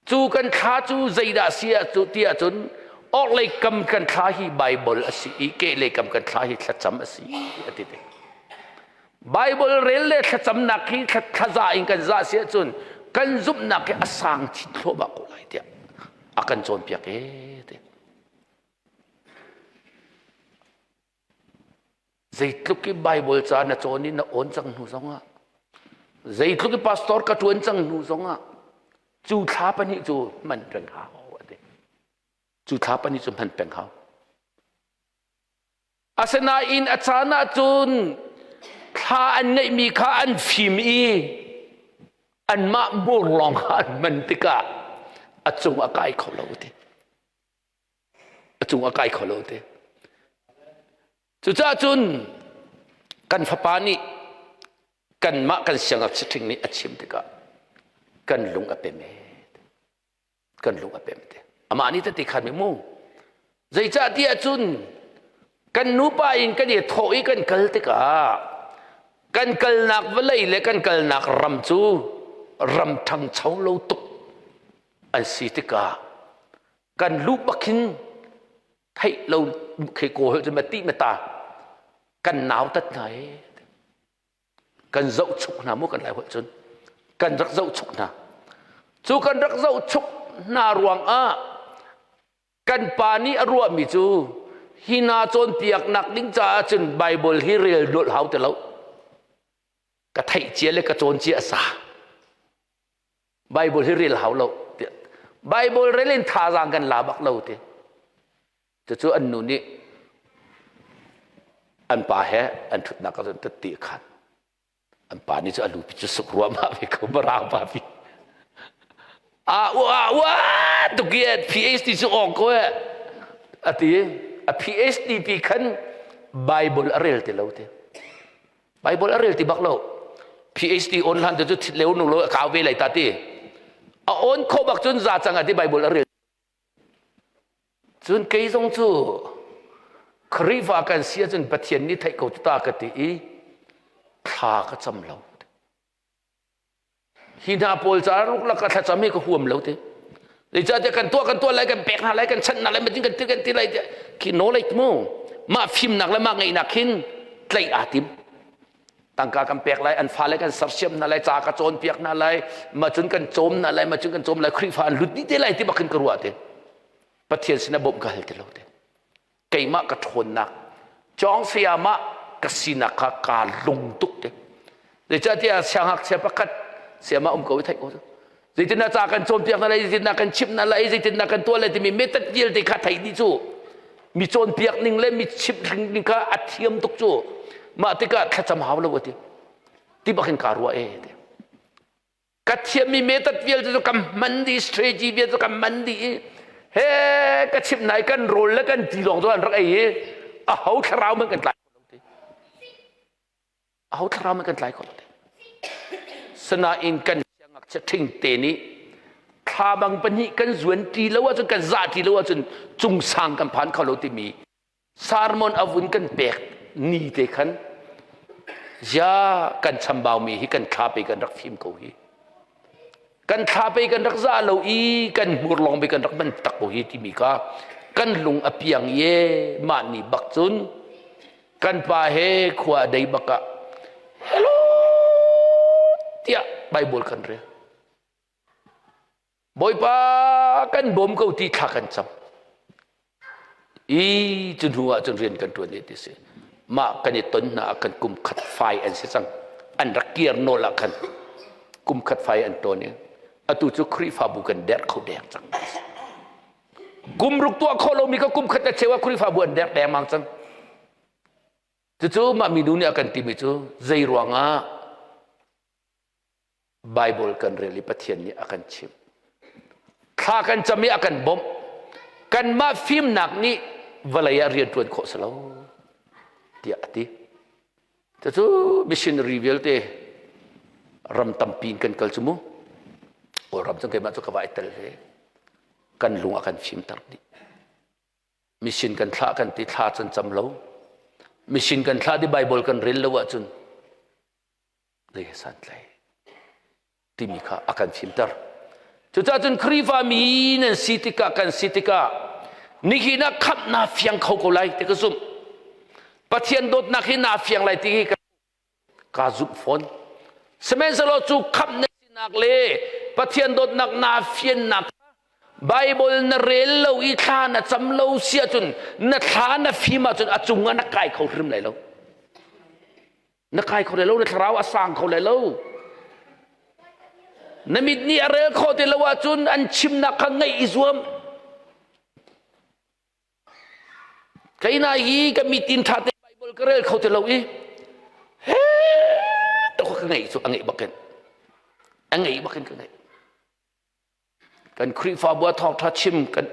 S1: Cu kan thla cu zeidah a si ah cu ti ahcun orhlei kam kan thla hi Baibal a si i kehlei kam kan thla hi thlacam a si a ti te. Baibal rel le thlacamnak hi thlaza in kan zah si ahcun kan zumhnak hi a sang chin thluahmah ko lai tiah a kan cawnpiak ee ti. Zeitluk i Baibal ca na cawn i na awn cang hnu zongah zeitluk i pastor ka ṭuan cang hnu zongah cu thla pahnih cu hman peng hau a ti. Cu thla pahnih cu hman peng hau. Asinain a caan ahcun thla an ngeihmi kha an fim i anmah hmur lawng kha an hman tikah a cung a kai kho lo ti. A cung a kai kho lo ti. Cucaah cun kan fapa nih kanmah kan siangngakchia ṭhing nih a chim tikah kan lung a pem ee. Kan lung a pem te. Amah nih tete khan mi mu. Zeicah ti ahcun kan nupa in kan i thawh i kan kal tikah kan kalnak vawlei le kan kalnak ram cu ram ṭhangcho lo tuk an si tikah kan luh bak hin theih lo khi kawl cu ma ti ma ta kan nautat hna i kan zohchuk hna mu kan lai holh cun kan rak zohchuk hna cu kan rak zohchuk hna ruang ah kan pa nih a ruahmi cu hi hna cawnpiaknak ding caah cun Bible hi rel dawlh hau ti lo ka theih cia le ka cawn cia a sa Bible hi rel hau lo Bible rel in thazaang kan la bak lo ti cucu an nu nih an pa he an ṭhutnak ah cun tatti khan an pa nih cu a lupi cu suk ruahmah ve ko marang pa pi a ua ua tuk i PhD cu awng ko e a ti a PhD pi khan Bible a rel ti lo ti Bible a rel ti bak lo. PhD on hlan cu thit leu nu lo a kau ve lai ta ti. A on kho bak cun za cang a ti Bible a rel. Cun kei zong cu Khrihfa kan si ahcun Pathian nih theih ko ta ka ti i thla ka cam lo. Hi hna pawl caah ruklak ka thlacam hi ka huam lo ti. Zeicahtiah kan tuah kan tuah lai kan pek hna lai kan chanh hna lai matin kan ti kan ti lai tiah khi knowledge mu mah fimnak le mah ngeihnak khin tlaih aa tim. Tangka kan pek lai an fale kan sersiam hna lai ca ka cawnpiak hna lai ma cun kan cawm hna lai ma cun kan cawm lai Khrihfa an lut dih te lai ti bak khin ka ruah te. Pathian sinah bawmh ka hal ti lo te. Keimah ka ṭhawnnak cawng sayamah ka sinak kha kaa lung tuk te. Zeicahtiah siangngakchia pakhat sayamah um ko i theih ko cu. Zeitindah ca kan cawnpiak hna lai, zeitindah kan chimh hna lai, zeitindah kan tuah lai timi method vialte kha theih dih cu. Mi cawnpiak ning le mi chimh ning kha a thiam tuk cu. Mah tikah thlacam hau lo a ti. Ti bak in kaa ruah ee ti. Ka thiammi method vialte cu ka hman dih, strategy vialte cu ka hman dih i he ka chimh hna i kan rawl le kan ti lawng cu an rak ei i a ho thlarau man kan tlai kho lo ti. A ho thlarau man kan tlai kho lo ti. Sinain kan siangngakchia ṭhing te nih thla bang pahnih kan zuan ṭi lo ahcun kan zah ṭi lo ahcun cungsang kan phan kho lo timi Sermon a vun kan pek ni te khan zia kan chambaumi hi kan thla pe kan rak fim ko hi kan thla pe kan rak za lo i kan hmur lawng be kan rak man tak ko hi timi kha kan lung a piang ye mah ni bak cun kan pa he khua dei bak ah hello tiah Bible kan rel Bawipa kan bawm ko ti thla kan cam. I cu hnu ah cun rian kan ṭuan i ti si. Mah kan i ton hna ah kan kum khat fai an si cang. An rak kir nawl ah khan kum khat fai an ṭawn i atu cu Khrihfabu kan derh kho deng cang. Kum ruk tuah khawh lomi ka kum khat le cheu ah Khrihfabu an derh dengmang cang. Cucu mah minu nih a kan timi cu zei ruangah Bible kan rel i Pathian nih a kan chimh. Thla kan cam i a kan bawmh. Kanmah fimnak nih vawlei ah rian ṭuan khawh si lo tiah a ti. Cucu missionary vialte. Ram tampi in kan kal cu mu. Kawlram cu keimah cu ka va i tel ve. Kan lung a kan fimter dih. Mission kan thlah kan ti thla can cam lo. Mission kan thlah di Bible kan rel lo ahcun zei he santlai timi kha a kan fimter. Cucaah cun Khrihfa mi nan si tikah kan si tikah nihin ah khamh naa fiang kho ko lai ti ka zumh. Pathian dawtnak hi naa fiang lai ti hi ka zumh fawn. Sihmanhsehlaw cu khamh na sinak le Pathian dawtnak naa fiannak Bible na rel lo i thla na cam lo si ahcun na thla na fim ahcun a cungah na kai kho hrim lai lo. Na kai kho lai lo, na thlarau a sang kho lai lo. Na mit nih a rel khawh ti lo ahcun an chimnak kha ngaih i zuam. Keina hi ka mit in ṭha te Bible ka rel kho ti lo i he to ka ngaih cu a ngeih bakin a ngeih bakin ka ngeih. Kan Khrihfabu ah thawngṭha chim kan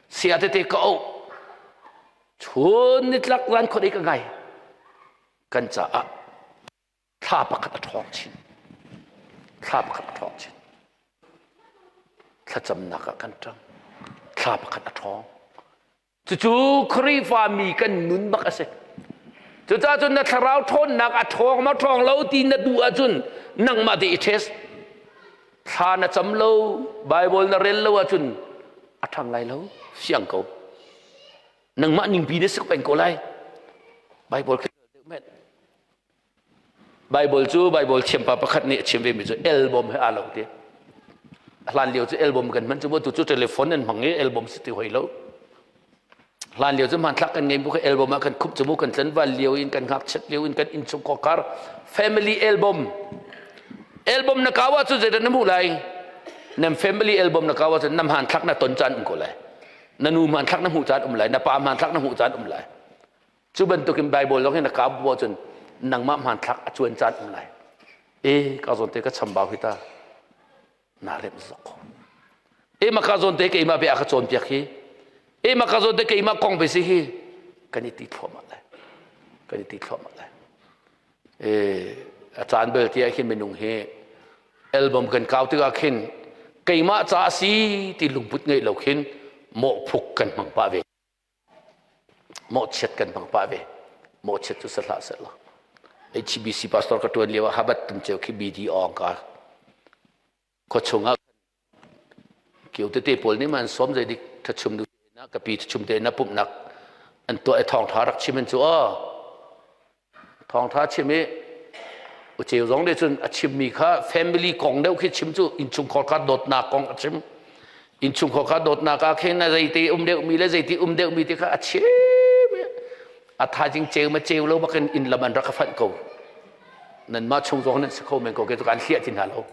S1: sia tete ka auh. Chun nitlak zan khuadei ka ngai. Kan caah thla pakhat a ṭhawng chin. Thla pakhat a ṭhawng chin. Thlacamnak ah kan ṭang. Thla pakhat a ṭhawng. Cucu Khrihfa mi kan nun bak a si. Cucaah cun na thlarau ṭhawnnak a ṭhawng ma ṭhawng lo ti na duh ahcun nangmah te i test. Thla na cam lo, Bible na rel lo ahcun a ṭhang lai lo, fiang ko. Nangmah ningpi na sik peng ko lai. Bible khi deuh men. Bible cu Bible thiampa pakhat nih a chim vemi cu album he aa lo ti. A hlan lio cu album kan hman cu tu cu telephone an hmang i album si ti hoi lo. Hlan lio cu hmanthlak kan ngei bu kha album ah kan khup cu mu kan tlanval lio in kan ngakchiat lio in kan innchung kawkar family album. Album na kau ahcun zeidah na hmuh lai? Nam family album na kau ahcun na hmanthlak na ton caan um ko lai. Na nu hmanthlak na hmuh caan um lai, na pa hmanthlak na hmuh caan um lai. Cu bantukin Bible zong hi na kaa bu ahcun nangmah hmanthlak a cuan caan um lai. E ka zawn te ka chambau hi ta naa remh zok ko. E ma ka zawn te keimah bia ka cawnpiak hi. E ma ka zawn te keimah kong be si hi kan i ti thluahmah lai. Kan i ti thluahmah lai. E a caan bel ti ah khin minung hi album kan kau tikah khin keimah ca a si ti lungput ngeih lo khin mawhphuk kan hmang pah ve. Mawhchiat kan hmang pah ve. Mawhchiat cu si hlah seh law. HBC pastor ka ṭuan lio ah habat tum ceu khi BD awng ka khuachung ah kio tete pawl nih man sawm zei dik thachum nu na ka pi thachum te na pumhnak an tuah i thawngṭha rak chim an cu aw Thawngṭha chim i uceu zong nih cun a chimmi kha family kong deuh khi chim cu innchungkhar kha dawtnak kong a chim. Innchungkhar kha dawtnak ah khin a zeiti um deuhmi le zeiti um deuhmi ti kha a chim. A thaizing ceu ma ceu lo bakin inn lam an rak ka fanh ko. Nanmah chung zong nan si kho men ko ke cu kan hliah ti hna lo.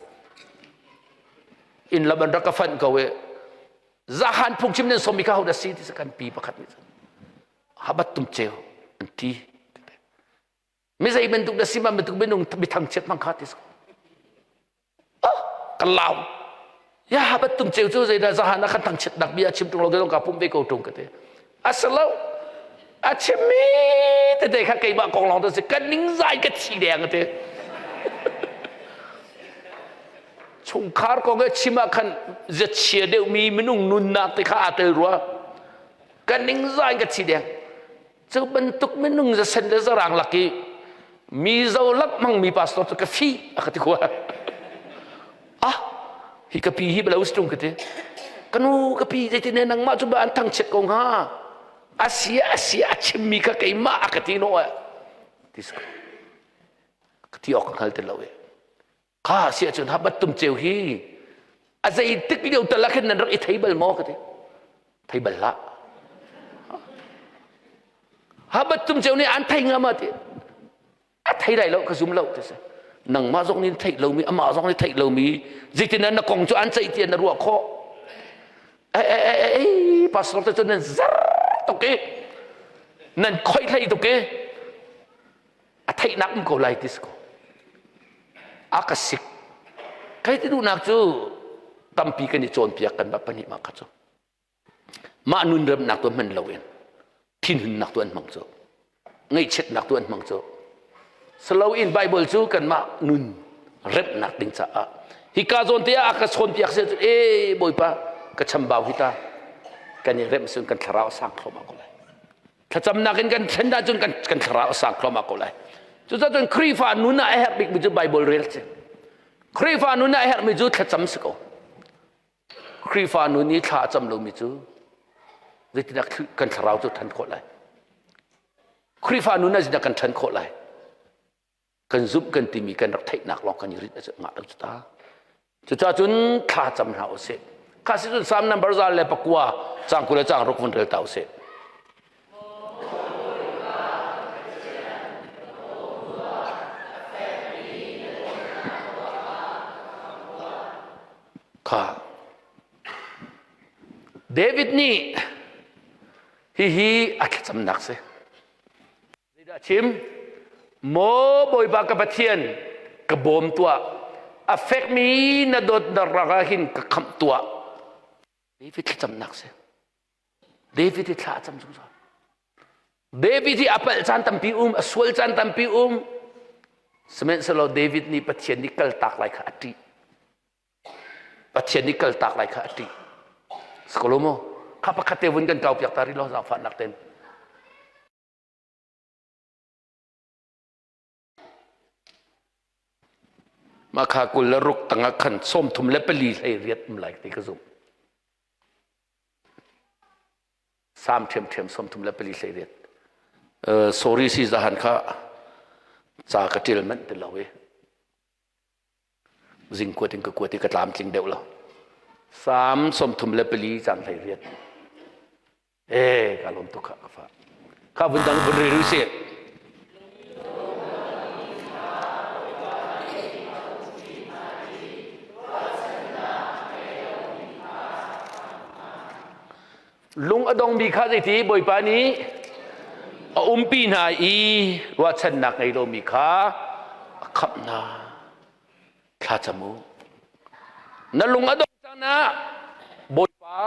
S1: Inn lam an rak ka fanh ko i zahan phungchim nan sawmmi kha ho dah si ti kan pi pakhat nih cun habat tum ceu an ti mi zei bantuk na si ma bantuk minung mi thangchiat hmang kha ti oh kan lau ya habat tum ceu cu zeidah zahan ah kan thangchiat nak bia chim tung lo ke ka pum ve ko tung ka te asalo a chimmi tete kha keimah kong lawng te si kan ning zai ka thi deng te chungkhar kong e chim ah khan zachia deuhmi minung nunnak te kha aa tel rua ka ningzah in ka thi deng cu bantuk minung zasen le zarang lak i mizo lak hmangmi pastor cu ka fi a ka ti khua ah hi ka pi hi balo tung ka ti ka nu ka pi zeitin ne nangmah cu ba an thangchiat ko hnga asia asia a chimmi kha keimah a ka ti no ti ka ti awk ka hngal ti lo e Kha si ahcun habat tum ceu hi a zeitik lio tal ah khin nan rak i thei bal maw ka ti. Thei bal hlah. Habat tum ceu nih an thei nga ma ti. A thei lai lo ka zum lo ti si. Nangmah zong nih theih lomi amah zong nih theih lomi zeitin na kong cu an ceih ti na ruah khawh. Ei ei ei ei pastor te cu nan zer tuk i nan khoih hlei tuk i a theihnak um ko lai ti si ko a ka sik kai ti duhnak cu tampi kan i cawnpiak kan mah pahnih mah kha cu mah nun remnak tu hman loin thinhunnak tu an hmang cu ngaihchiatnak tu an hmang cu silo in Bible cu kanmah nun. Remhnak ding caah. Hika zawn te ah a ka chawnpiak si ahcun ee Bawipa ka chambau hi ta kan i remh sun kan thlarau a sang thluahmah ko lai. Thlacamnak in kan thlen ahcun kan kan thlarau a sang thluahmah ko lai. Cucaah cun Khrihfa nun ah a herh bikmi cu Bible rel si. Khrihfa nun ah a herhmi cu thlacam si ko. Khrihfa nun i thla a cam lomi cu zeitindah kan thlarau cu ṭhan khawh lai? Khrihfa nun ah zeitindah kan ṭhan khawh lai? Kan zumh kan timi kan rak theihnak lawng kan i rinh a ngah lo cu ta. Cucaah cun thla cam hna usih. Kha si cun Psalm number 109 caang 20 le caang ruk vun rel ta usih. Kha David nih hihi a thlacamnak si. Zeidah chim? Maw Bawipa ka Pathian, ka bawm tuah. A fekmi na dawtnak rakah hin ka khamh tuah. David thlacamnak si. David hi thla a cam zungzal. David hi a palh caan tampi um, a sual caan tampi um. Sihmanhsehlaw David nih Pathian nih kaltak lai kha a ṭih. Pathian nih kaltak lai kha a ṭih. Sikolo maw? Kha pakhat te vun kan kau piak ta rih law zaangfahnak ten. Mah kha 26 tangah khan 34 hlei riat um lai ti ka zumh. Sam ṭhiamṭhiam 34 hlei riat. Uh, sorry si zahan kha ca ka ṭil manh ti lo i. Zing kuat in ka kuat i ka tlamtling deuh lo. Sam 34 cang hlei riat. Eh, ka lawm tuk kha ka fa. Kha vun dang vun rel usih. Lung a dongmi kha zeiti Bawipa nih a umpi hna i ruahchannak ngei lomi kha a khamh hna. Thla cam u. Na lung a dong caan ah Bawipa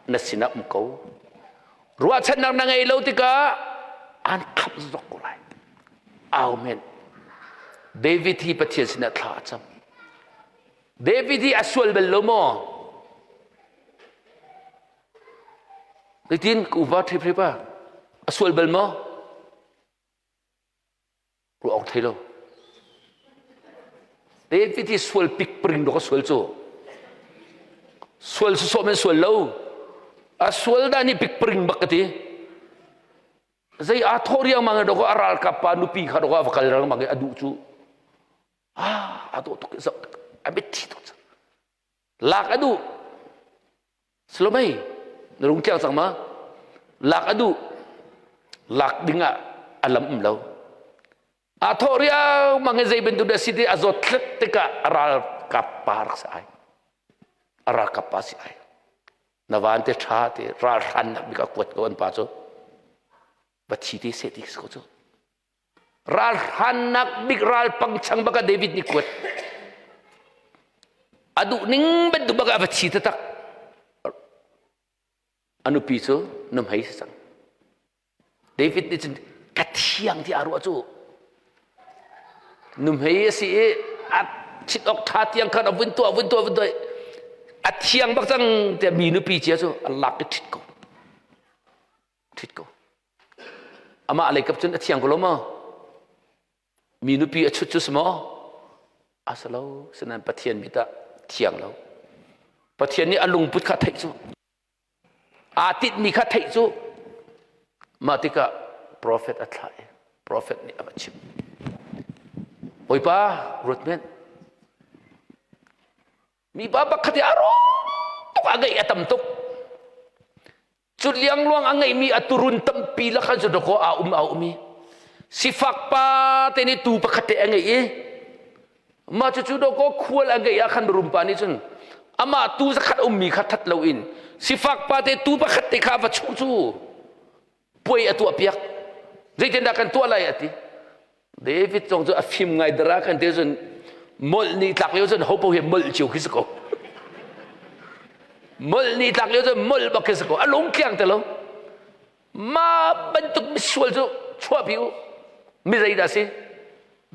S1: na sinah um ko. Ruahchannak na ngei lo tikah aan khamh zok ko lai. Amen. David hi Pathian sinah thla a cam. David hi a sual bal lo maw? Zeitin ka upa ṭhephrep ah a sual bal maw? Ruah awk thei lo. David hi sual pik pring dok a sual cu. Sual sawsawh men sual lo. A sual dan hi pik pring bak ka ti. Zei aa thawh riangmang dok a ralkap pa nupi kha dok a va kal riangmang i a duh cu. Ah, a dawh tuk zoh a mitthi tuk cang. Lak a duh. Salomei, na rung tliang cang ma? Lak a duh. Lak ding ah a lam um lo. Aa thawh riangmang i zei bantuk dah si ti a zawt thlet tikah a ralkap pa rak si ai. A ralkap pa si ai. Na van te ṭha te ralhrannak bik a kuat ko an pa cu. Va thi te seh ti ko cu. Ralhrannak bik ral pangchang bak ah David nih kuat. A duh ning bantuk bak ah a va thi taktak. A nupi cu nuhmei si cang. David nih cun ka thiang ti aa ruah cu. Nuhmei a si i a chit awk ṭha tiang khan a vun tuah vun tuah vun tuah a thiang bak cang tiah mi nupi cia cu a lak i ṭhit ko. Ṭhit ko. Amah lei kap cun a thiang ko lo maw? Mi nupi a chut cu si maw? A si lo. Sinain Pathian mit ah thiang lo. Pathian nih a lungput kha theih cu. Aa tinhmi kha theih cu. Mah tikah profet a thlah i profet nih a va chimh. Bawipa, ruat men. Mipa pakhat i a rawng tuk a ngeih a tam tuk. Cu liangluang a ngeihmi a turun tampi lakah cu dawkaw aa um aa um i sifak pa te nih tuu pakhat te a ngeih i mah cucu dawkaw khual a ngeih ah khan mirum pa nih cun amah tuu zakhat ummi kha that loin sifak pa te tuu pakhat te kha a va chuh cu puai a tuahpiak zeitindah kan tuah lai a ti David zong cu a fim ngai dara kan te cun molh nih tlak lio cun hopo hi molh cio khi si ko molh nih tlak lio cun molh bak khi si ko a lung tliang te lo ma bantuk misual cu chuahpi u mi zeidah si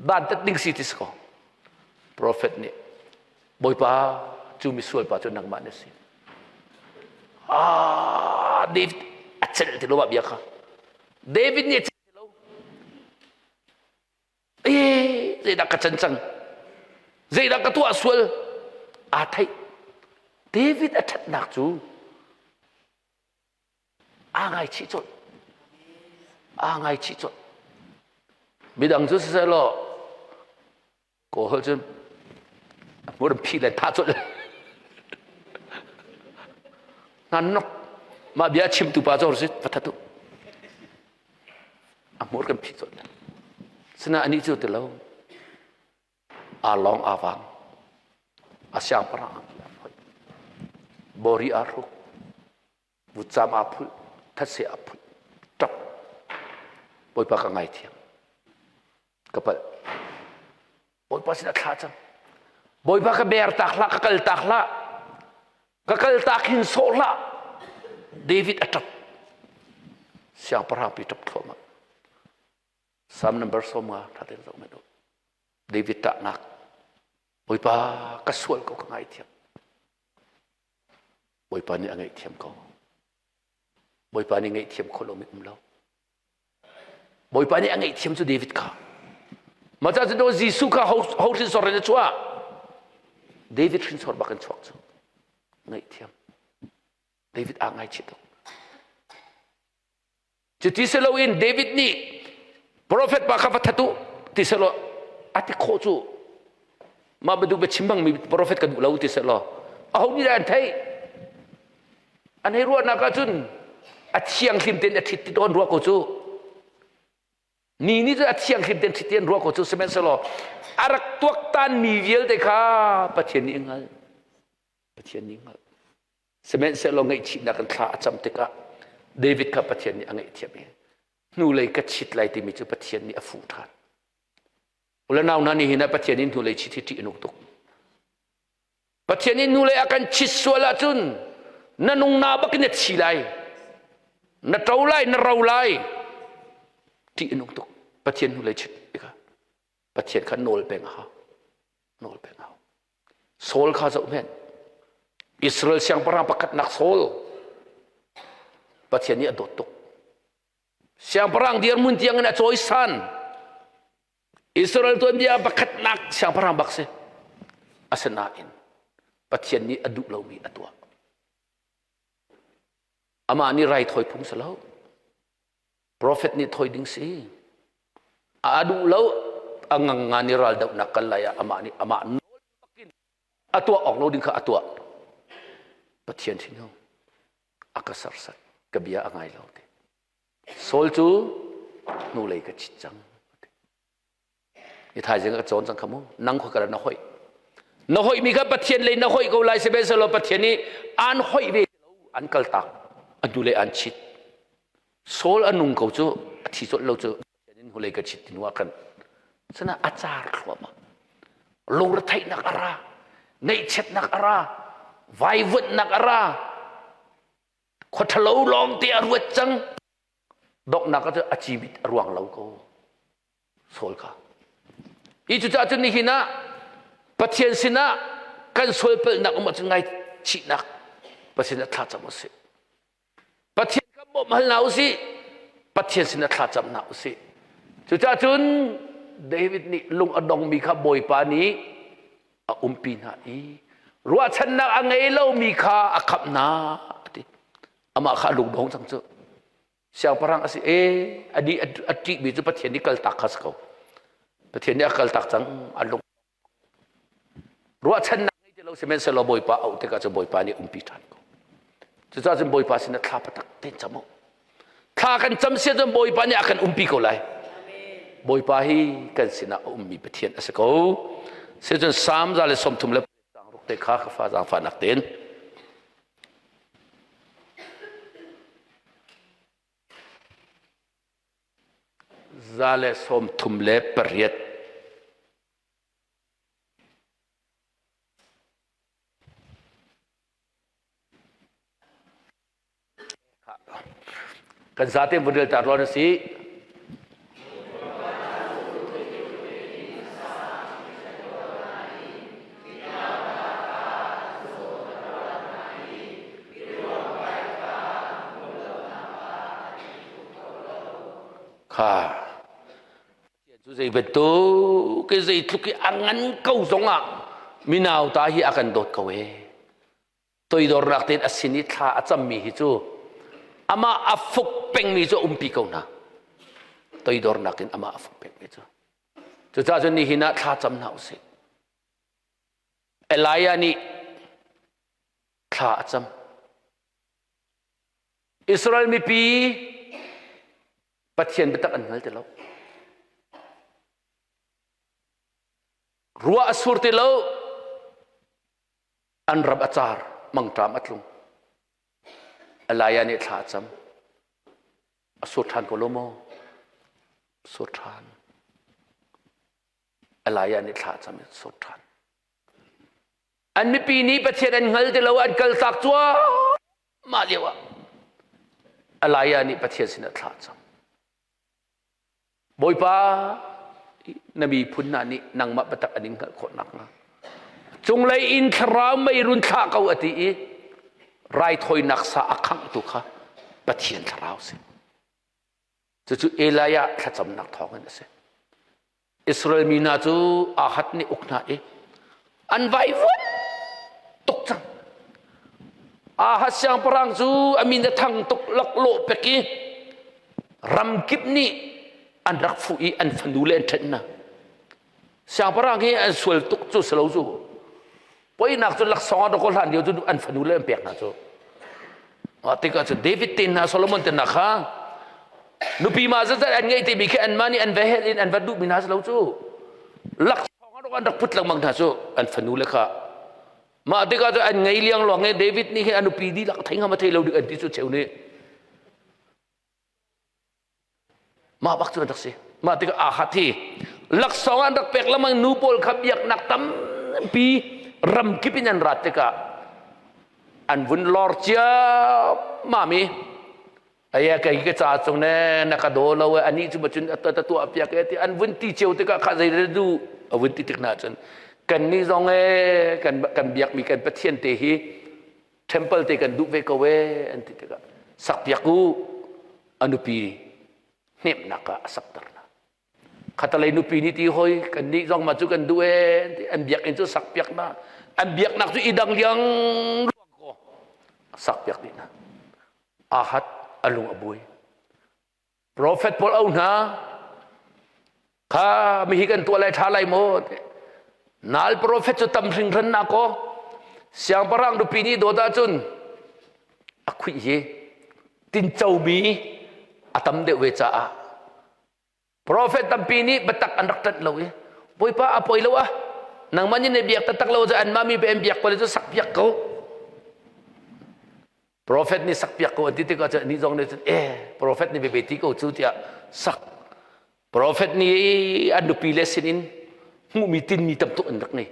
S1: dantat ding si ti si ko. Prophet nih Bawipa cu misual pa cu nangmah na si. Ah, David a celh ti lo bia kha. David nih a celh ti lo. Eh, zeidah ka can cang? Zeidah ka tuah sual? Aa theih. David a ṭhatnak cu aa ngaichih colh. Aa ngaichih colh. Midang cu siseh law Kawl cun a hmur phi le thah colh. Nan nok mah bia chimtu pa cu si va that u. A hmur kan phi colh. Sina ani cu ti lo. Aa lawng aa vang. A siangpahrang ang Bori aa hruk. Vutcam aa phulh. Thatse aa phulh. Ṭap. Bawipa ka ngaithiam. Ka palh. Bawipa sinah thla cam. Bawipa ka ber tak hlah, ka kal tak hlah. Ka kal tak hin sawh hlah. David a ṭap. Siangpahrang pi ṭap thluahmah. Psalm number 50 ṭha tein zoh hmanh u. David ṭahnak. Bawipa ka sual ko ka ngaithiam. Bawipa nih a ngaihthiam ko. Bawipa nih ngaihthiam khawh lomi um lo. Bawipa nih a ngaihthiam cu David kha. Mah ca cun Jesuh kha ho hrinsor in a chuah? David hrinsor bak in chuak cu. Ngaihthiam. David aa ngaichih tuk. Cuti si loin David nih profet pa kha va that u ti selaw a ti khawh cu mah bantuk biachim bangmi profet ka duh lo ti selaw aho nih dah an theih? An hei ruahnak ahcun a thianghlim tein a ṭhit ti tawn ruah ko cu. Ni nih cun a thianghlim tein ṭhit ti an ruah ko cu sihmanhsehlaw a rak tuaktanmi vialte kha Pathian nih a hngalh. Pathian nih a hngalh. Sihmanhsehlaw ngaihchihnak in thla a cam tikah David kha Pathian nih a ngaihthiam i hnulei ka chit lai timi cu Pathian nih a fuh ṭhan. Ulanau hna nih hin ah Pathian nih hnulei chit hi ṭih a nung tuk. Pathian nih hnulei a kan chit sual ahcun na nung na bak in na thi lai. Na ṭo lai, na ro lai. Ṭih a nung tuk. Pathian hnulei chit tikah Pathian kha nawl peng a hau. Nawl peng a hau. Saul kha zoh hmenh. Israel siangpahrang pakhatnak Saul. Pathian nih a dawt tuk. Siangpahrang dirhmun tiang in a cawisan. Israel tuanbia pakhatnak siangpahrang bak si. Asinain Pathian nih a duh lomi a tuah. Amah nih raithawi phung si lo. Profet nih thawi ding si. A duh lo a ngang nga nih raldohnak kal lai ah amah nih amah nawl bakin a tuah awk lo ding kha a tuah. Pathian thinhung a ka sersat ka bia a ngai lo ti. Saul cu hnulei ka chit cang. I thaizing ka cawn cang kha mu. Nang khua kala na hoih. Na hoih mi kha Pathian lei na hoih ko lai sihmanhsehlaw Pathian nih aan hoih ve lo an kal tak an hnulei an chit. Saul a nung ko cu a thi colh lo cu Pathian in hnulei ka chit ti hnu ah khan sana a car thluahmah. Lungretheihnak a ra, ngaihchiatnak a ra, vaivuanhnak a ra, khua ṭhalo lawng te a ruat cang donghnak ah a cimit a ruang lo ko Saul kha hi cucaah cun nihin ah Pathian sinah kan sual palhnak um ahcun ngaihchihnak Pathian ah thlacam usih Pathian kan bawmh hal hna usih Pathian sinah thlacam hna usih cucaah cun David nih lung a dongmi kha Bawipa nih a umpi hna i ruahchannak a ngei lomi kha a khamh hna a ti amah kha a lungdong cang cu siangpahrang a si e a di a ṭihmi cu Pathian nih kaltak kha si ko Pathian nih a kaltak cang a lung ruahchannak ngei ti lo sihmanhsehlaw Bawipa auh tikah cu Bawipa nih umpi ṭhan ko cucaah cun Bawipa sinah thla patak tein cam u Thla kan cam sia cun Bawipa nih a kan umpi ko lai. Bawipa hi kan sinah a ummi Pathian a si ko. Sicun Salm 136 te kha ka fa zaangfahnak tein 138 Kan zaten vun rel ta ruan a si. Kha cu zei bantuk ke zeitluk i a ngan ko zongah minau ta hi a kan dawt ko e. Toidornak tein a sin i thla a cammi hi cu amah a fuk pengmi cu a umpi ko hna. Toidornak in amah a fuk pengmi cu. Cucaah cun nihin ah thla cam hna usih. Elijah nih thla a cam. Israel mipi Pathian biatak an hngal ti lo. Ruah a sur ti lo. An ram a car, mangṭam a tlung. Elijah nih thla a cam. A sur ṭhan ko lo maw? Sur ṭhan. Elijah nih thla a cam i sur ṭhan. An mipi nih Pathian an hngal ti lo, an kaltak cuahmah lio ah Elijah nih Pathian sinah thla a cam. Bawipa, na miphun hna nih nangmah biatak an in hngalh khawh nakhnga cunglei in thlarau mei run thlah ko a ti i raithawinak sa a khanghtu kha Pathian thlarau si. Cucu Elijah thlacamnak thawngin a si. Israel mi hna cu Ahad nih uk hna i an vaivuan tuk cang. Ahad siangpahrang cu a min a thang tuk laklawh pek i ramkip nih an rak fuh i an fanu le an ṭhen hna. Siangpahrang hi an sual tuk cu si lo cu. Poinak cu laksawng ah dawkaw hlan lio cu an fanu le an pek hna cu. Mah tikah cu David te hna Solomon te hna kha nupi ma zat an ngei timi khi anmah nih an va hel in an va duhmi hna si lo cu. Laksawng ah an rak put lengmang hna cu an fanu le kha. Mah tikah cu an ngei liang luang i David nih hin a nupi dihlak thei ngam a thei lo dik an ti cu cheu nih. Mah bak cu an rak si. Mah tikah Ahad hi laksawng an rak pek lengmang nu pawl kha biaknak tampi ramkip in an rat tikah an vun lor ciammam i aya kei ka ca cung ne na ka daw lo e ani cu macun ta tuah piak e ti an vun ti cio tikah kha zei du a vun ti tik hna cun kan nih zong e kan kan biakmi kan Pathian te hi temple te kan duh ve ko e an ti tikah sakpiak u a nupi hnemhnak ah a sakter hna khatalei nupi nih ti hoi kan nih zong ma cu kan duh e an biakinn cu sakpiak na an biaknak cu i dang liang luang ko sakpiak dih hna ahat a lung a buai Profet pawl au hna kha mihi kan tuah lai ṭha lai maw nal profet cu tam hringhran na kaw siangpahrang nupi nih dawt ahcun a khuih hi tincomi a tam deuh ve caah profet tampi nih biatak an rak ṭanh lo i bawipa a poi lo ah nangmah nih na biak taktak lo cu anmah mi pe an biak ko le cu sak piak ko Profet nih sakpiak ko an ti tikah cun anih zong nih cun eh profet nih bebe ti ko cu tiah sak profet nih an nupi le sinin hmuhmi tinmi tam tuk an rak ngei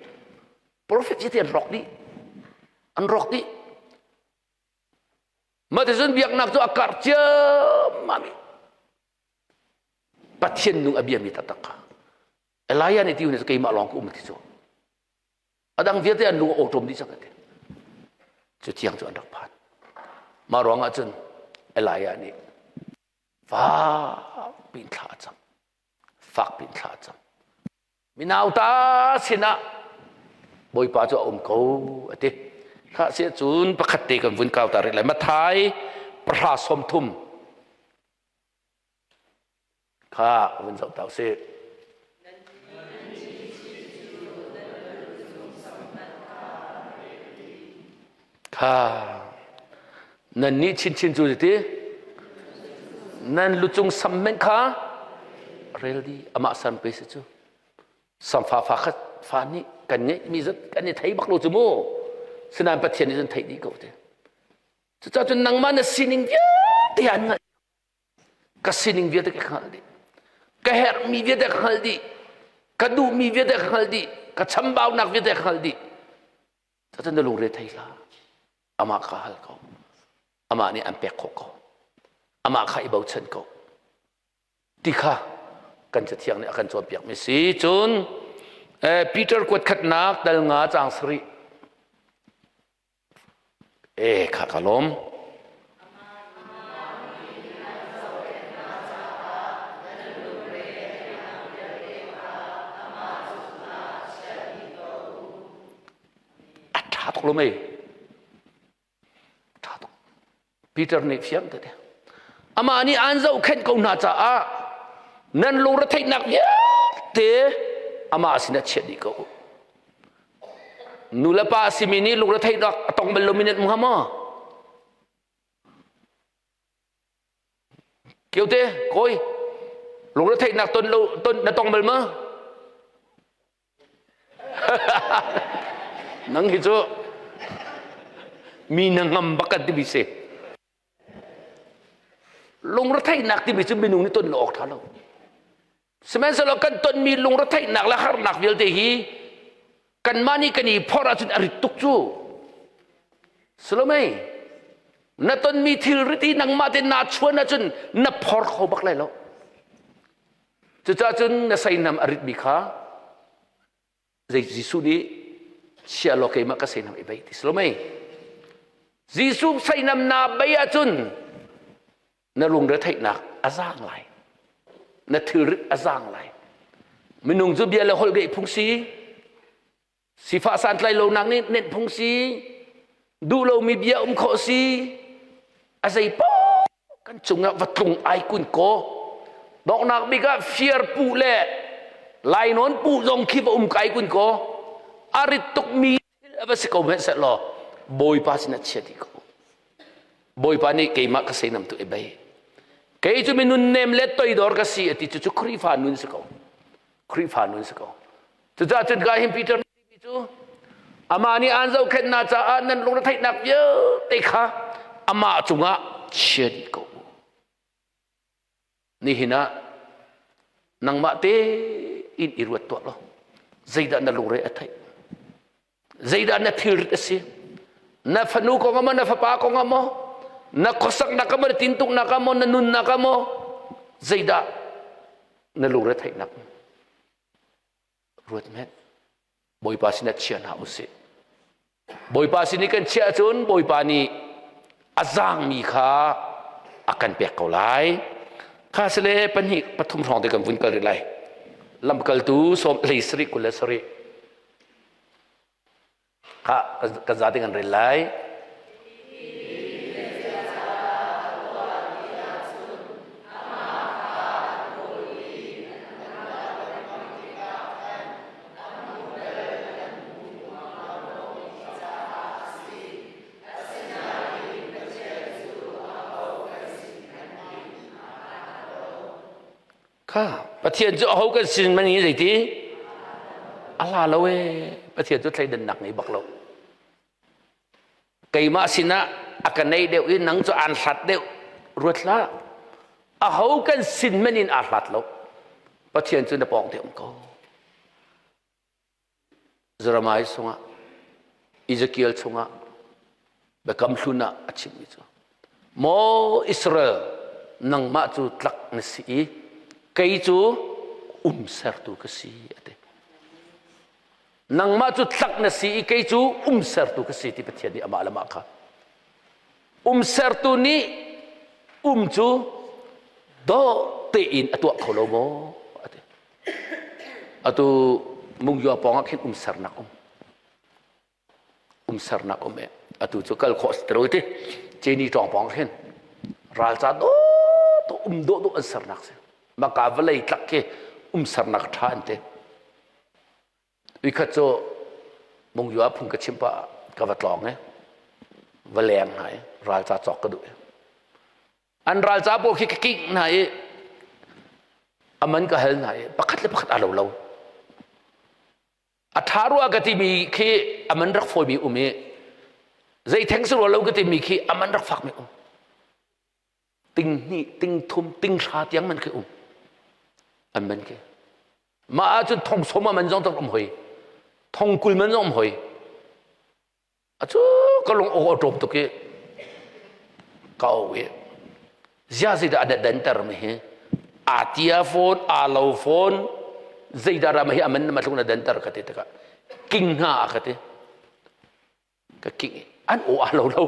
S1: profet hi ti an rawk dih an rawk dih mah ticun biaknak cu a karh ciammam i Pathian nung a biami taktak kha Elijah nih ti hun keimah lawng ka um ti cu A dang vialte an lung a awṭawm dih cang a ti. Cu tiang cu an rak phan. Mah ruangah cun Elijah nih fak piin thla a cam. Fak piin thla a cam. Minau ta sinah Bawipa cu a um ko a ti. Kha si cun pakhat te kan vun kau ta rih lai. Mathai pahra 30 kha vun zoh ta usih. Kha nan nih chinchin cu ti nan lucung sam men kha rel di amah san pe si cu samfa fa khat fa nih kan ngeih mi zat kan i thei bak lo cu mu sinain pathian nih cun theih dih ko te cucaah cun nangmah na sining vialte an hngalh Ka sining vialte ka hngalh dih. Ka herhmi vialte ka hngalh dih. Ka duhmi vialte ka hngalh dih. Ka chambaunak vialte ka hngalh dih. Cucun na lungre thei hlah. Amah kha hal ko. Amah nih an pek khawh ko. Amah kha i bochan ko. Ti kha kan cathiang nih a kan cawnpiakmi si. Cun Peter kuat khatnak dal nga caang sarih E kha ka lawm. Ṭha tuk lo mei? Ṭha tuk. Peter nih fiang tete. Amah nih aan zohkhenh ko hna caah nan lungretheihnak vialte amah sinah chiah dih ko u. Nu le pa a simi nih lungretheihnak a tong bal lomi nan um hnga maw? Kiote, kawi, lungretheihnak ton lo ton na tong bal ma? Nang hi cu mi na ngam bak kan timi si. Lungretheihnak timi cu minung nih ton lo awk ṭha lo. Sihmanhsehlaw kan tonmi lungretheihnak le harnak vialte hi kanmah nih kan i phorh ahcun a rit tuk cu. Salome, na tonmi thilrit hi nangmah te naa chuan ahcun na phor kho bak lai lo. Cucaah cun na seinam a ritmi kha zei Jesuh nih chia law keimah ka seinam i bei ti si lo mei. Jesuh seinam naa bei ahcun na lungretheihnak a zaang lai. Na thilrit a zaang lai. Minung cu bia le holh ngeih phung si. Sifah santlai lonak nih nenh phung si, duh lomi bia um khawh si, a zei paoh kan cungah va tlung ai kun kaw donghnak bik ah fiar puh le lainawn puh zong khi va um kai kun kaw a rit tukmi thil a va si ko hmanh seh law Bawipa sin ah chia dih ko. Bawipa nih keimah ka seinam tu i bei. Kei cu minun nem le toidor ka si a ti cu cu Khrihfa nun si ko. Khrihfa nun si ko. Cucaah cun ka hin Peter timi cu amah nih aan zohkhenhnak caah nan lungretheihnak vialte kha amah cungah chia dih ko u. Nihin ah nangmah tein i ruat tuah law zeidah na lungre a theih? Zeidah na thilrit a si? Na fanu kong ah maw, na fapa kong ah maw, na khuasaknak ah maw, na tintuknak ah maw, na nunnak ah maw, zeidah na lungre theihnak? Ruat hmanh. Bawipa sinah chia hna usih. Bawipa sin i kan chiah ahcun Bawipa nih a zaangmi kha a kan pek ko lai. Kha sile pahnih pathum hrawng te kan vun kal rih lai. Lamkaltu sawm hlei sarih 27. Kha kan zate kan rel lai. Kha Pathian cu aho kan sin man hi zeiti? A hla lo ee. Pathian cu thleidannak ngei bak lo. Keimah sinah a ka nei deuh i nang cu aan hlat deuh. Ruat hlah. Aho kan sin man in aa hlat lo. Pathian cu na pawng te um ko. Jeremiah chungah Ezekiel chungah Biakam Hlun ah a chimmi cu Maw Israel nangmah cu tlak na si i kei cu umsertu ka si a ti. Nangmah cu tlak na si i kei cu umsertu ka si ti Pathian nih amah le mah kha umsertu nih um cu dawh tein a tuah kho lo maw a ti. Atu Mungyua pawng ah khin umsernak um. Umsernak um e. Atu cu kal khawh si ti Ceni tawng pawng khin ralca do to um do do an sernak si. Maka vawlei tlak khi umsernak tha an ti. Uikhat cu Mungyua phung ka chim pa ka va tlawng e. Va leng hna i ralca cawk ka duh i. An ralca pawl khi ka kingh hna i a man ka hal hna i pakhat le pakhat aa lo lo. A ṭha rua ka timi khi a man rak fawimi um i zei theng si rua lo ka timi khi a man rak fakmi um. Ting hnih, ting thum, ting hra tiang man khi um. An man khi. Mah ahcun thong sawm a man zong tak um hoi. Thong 20 man zong um hoi. Acu ka lung a ṭawm tuk i ka au i zia zeidah a danter mi hi aa tia fawn aa lo fawn zeidah ram hi a man ma tlung na danter ka ti tikah king hna a ka ti ka king an aw aa lo lo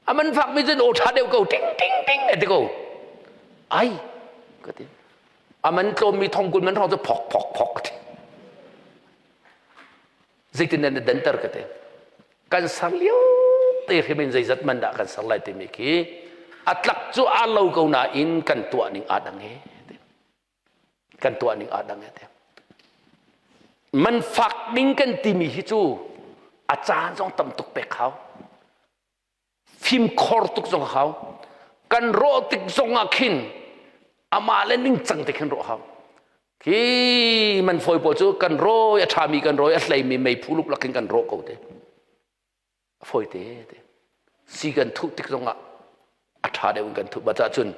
S1: a man fak mi cun aw ṭha deuh ko ting ting ting a ti ko ai ka ti a man tlawm mi thong 20 man hrawng cu phok phok phok ka ti. Zeitin nan danter ka te. Kan ser lio te hrim in zeizat man dah kan ser lai timi khi a tlak cu aa lo ko nain kan tuah ning aa dang he. Kan tuah ning aa dang he te. Man fak ding kan timi hi cu a caan zong tam tuk pek hau. Fimkhor tuk zong hau. Kan rawh tik zong ah khin amah le ningcang te khin rawh hau. Khi man fawi pawl cu kan rawi a ṭhami kan rawi a hleimi meiphu luklak in kan rawh ko te. A fawi te te. Si kan thuh tik zongah a ṭha deuh in kan thuh ba cun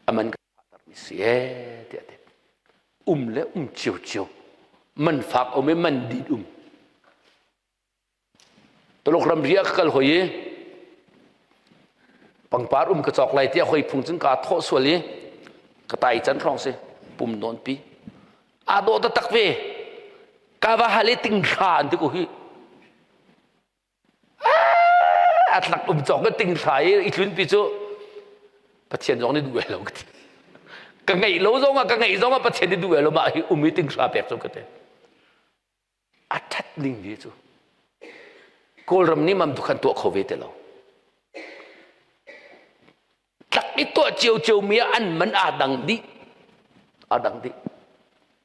S1: a man kan fahtermi si ee tiah ti. Um le um ciocio. Man fak um i man dit um. Tuluk ramri ah ka kal hoi i pangpar um ka cawk lai tiah hoi phung cun kaa thawh sual i ka tai can hrawng si pum nawn pi aa dawh taktak ve ka va hal i tinghra an ti ko hi a tlak um cawk ka tinghra i i tlun pi cu Pathian zong nih duh ve lo ka ti ka ngeih lo zong ah ka ngeih zong ah Pathian nih duh ve lo mah hi um i tinghra pek cu ka ti a ṭhat ning hi cu Kawlram nih mam dukhan tuah kho ve ti lo. Tlak i tuah ciocio mi ah an man aa dang dih. Aa dang dih.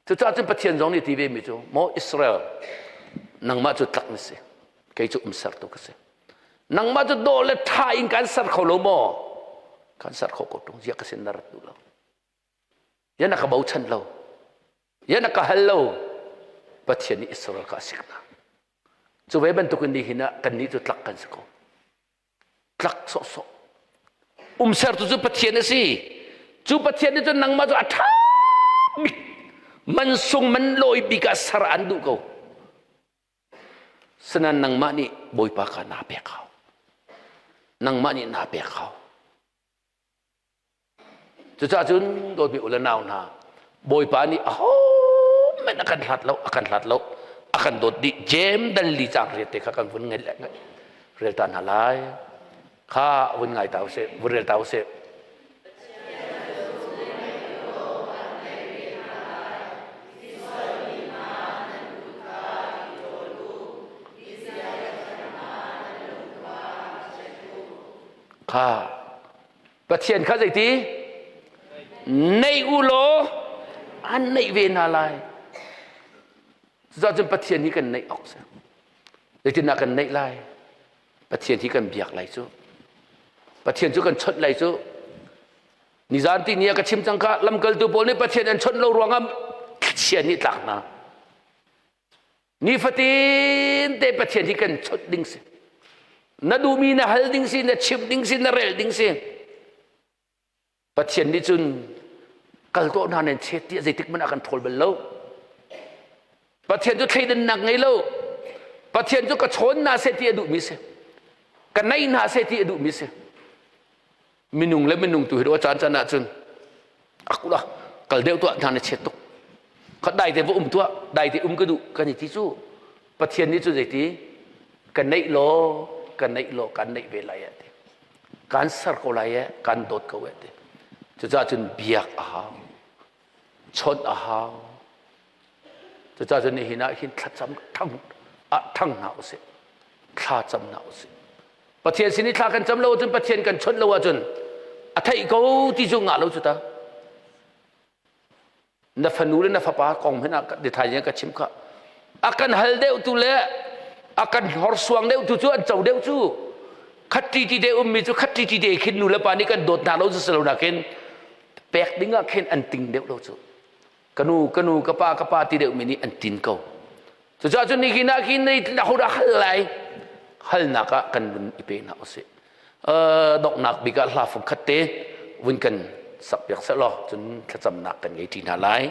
S1: Cucaah cun Pathian zong nih ti ve mi cu, Maw Israel, nangmah cu tlak na si. Kei cu umsertu ka si. Nangmah cu dawh le ṭha in kan ser kho lo maw? Kan ser kho ko ṭung. Ziah ka sin na rat duh lo. Yan na ka bochan lo. Yan na ka hal lo. Pathian nih Israel kha a sik hna. Cu ve bantukin nihin ah kannih cu tlak kan si ko. Tlak sawhsawh. Umsertu cu Pathian a si. Cu Pathian nih cun nangmah cu a ṭha bik man sung man lawi bik ah ser an duh ko. Sanan nangmah nih Bawipa kha naa pek hau. Nangmah nih naa pek hau. Cucaah cun dawtmi u le nau hna, Bawipa nih ahohmanh a kan hlat lo, a kan hlat lo, a kan dawt dih. Jeim dal li caang riat te kha kan vun ngai rel ta hna lai. Kha vun ngai ta usih, vun rel ta usih. Kha Pathian kha zeiti? Neih u law an neih ve hna lai. Cucaah cun Pathian hi kan neih awk si. Zeitindah kan neih lai? Pathian hi kan biak lai cu. Pathian cu kan chawnh lai cu. Nizan ti ni ah ka chim cang kha lamkaltu pawl nih Pathian an chawnh lo ruangah thlichia nih tlak hna. Nifatin te Pathian hi kan chawnh ding si. Na duhmi na hal ding si, na chimh ding si, na rel ding si. Pathian nih cun kal tuah hna nan chet tiah zeitik hmanh ah kan ṭhawl bal lo. Pathian cu thleidannak ngei lo. Pathian cu ka chawn hna seh ti a duhmi si. Ka naih hna seh ti a duhmi si. Minung le minung tu hi do caan caan ahcun akula kal deuh tuah hna na chiat tuk kha dai te va um tuah dai te um ka duh kan i ti cu Pathian nih cu zeiti ka neih law ka neih law kan neih ve lai ti kan ser ko lai e kan dawt ko e ti cucaah cun biak a hau chawnh a hau cucaah cun nihin ah hin thlacam thang ah thang hna usih thlacam hna usih Pathian sin i thla kan cam lo ahcun Pathian kan chawnh lo ahcun a theih ko ti cu ngah lo cu ta. Na fanu le na fapa kong hmanh ah dithai ka chim kha. A kan hal deuh tu le a kan horsuang deuh tu cu an co deuh cu. Khat ti ti te ummi cu khat ti ti te khin nu le pa nih kan dawt hna lo cu si lo nakin pek ding ah khin an ting deuh lo cu. Ka nu ka nu ka pa ka pa ti deuh mi nih an tin ko. Cucaah cun nihin ah khin na hodah hal lai halnak ah kan vun i pe hna usih. Donghnak bik ah hla fung khat te vun kan sakpiak seh law cun thlacamnak kan ngei ṭi hna lai.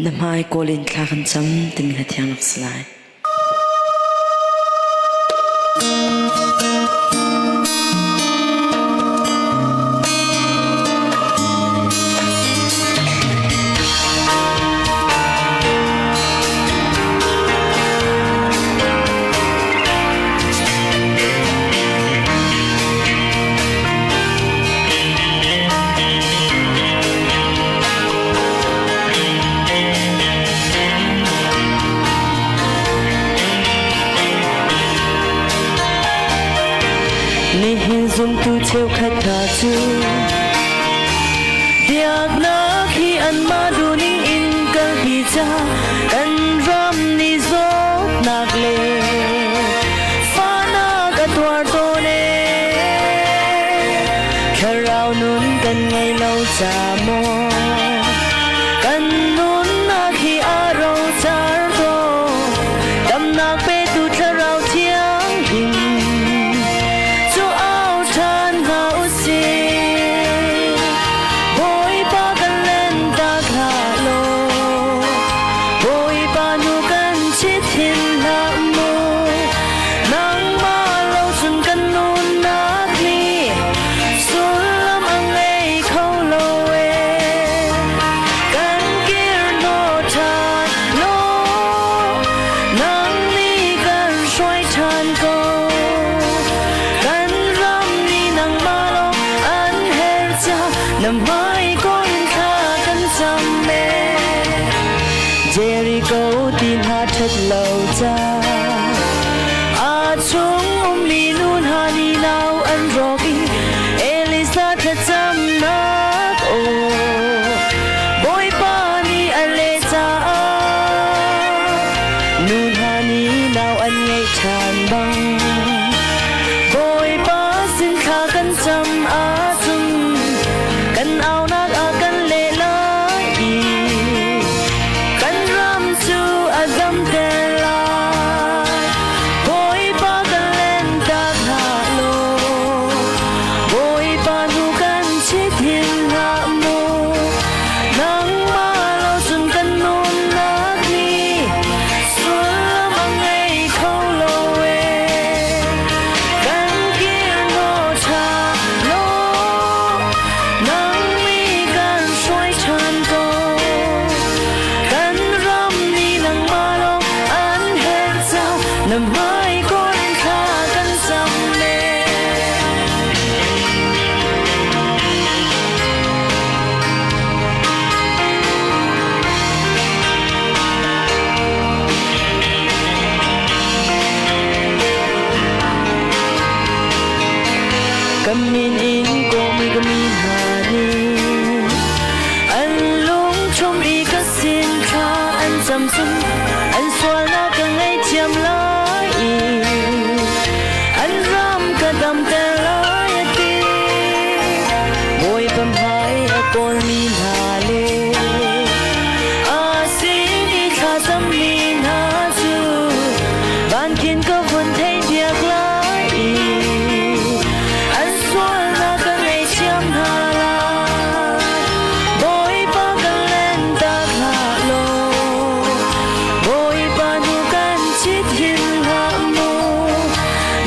S3: Na hmai kawl in thla kan cam timi hla thiang rak si lai. Cheukhat hna cu biaknak hi anmah duhning in kalpi ca kan ram nih zawtnak le fahnak a tuar tawn ee. Thlarau nun kan ngei lo ca maw kan nunnak hi a rocar tawn damnak petu thlarau thianghlim cu au ṭhan hna usih. Bawipa kan lentak hlah law, Bawipa nu kan chit hin hlah mu. Nangmah lo cun kan nunnak nih sullam a ngei kho lo ee. Kan kir hnawh ṭhan law, nang nih kan hruai ṭhan ko. Kan ram nih nangmah lawng an herh ca, na hmai kawl in thla kan cam ee. Jericho ti hna ṭhat lo ca, a chung ummi nu hna nih nau an rawk i Elisa thlacamnak aw Bawipa nih a leh caah nu hna nih nau an ngeih ṭhan bang Bawipa sin thla kan cam ahcun kan aunak a kan leh lai i kan ram cu a damter lai. Bawipa kan lentak hlah law, Bawipa hnu kan chit hin hlah mu. Nangmah lo cun kan nunnak nih sullam a ngei kho lo ee. Kan kir hnawh ṭhan law, nang nih kan hruai ṭhan ko. Kan ram nih nangmah lawng an herh ca, na hmai kawl in thla kan cam ee. Ka min in kawmi ka mi hna nih an lung chung i ka sin thla an cam cun an sualnak ka ngaihthiam lai i an ram ka damter lai a ti. Bawipa hmai a kawlmi hna le a sin i thlacammi hna cu van khin ka vun theihpiak lai i an sualnak ka ngaihthiam hna lai. Bawipa kan lentak hlah law, Bawipa hnu kan chit hin hlah mu.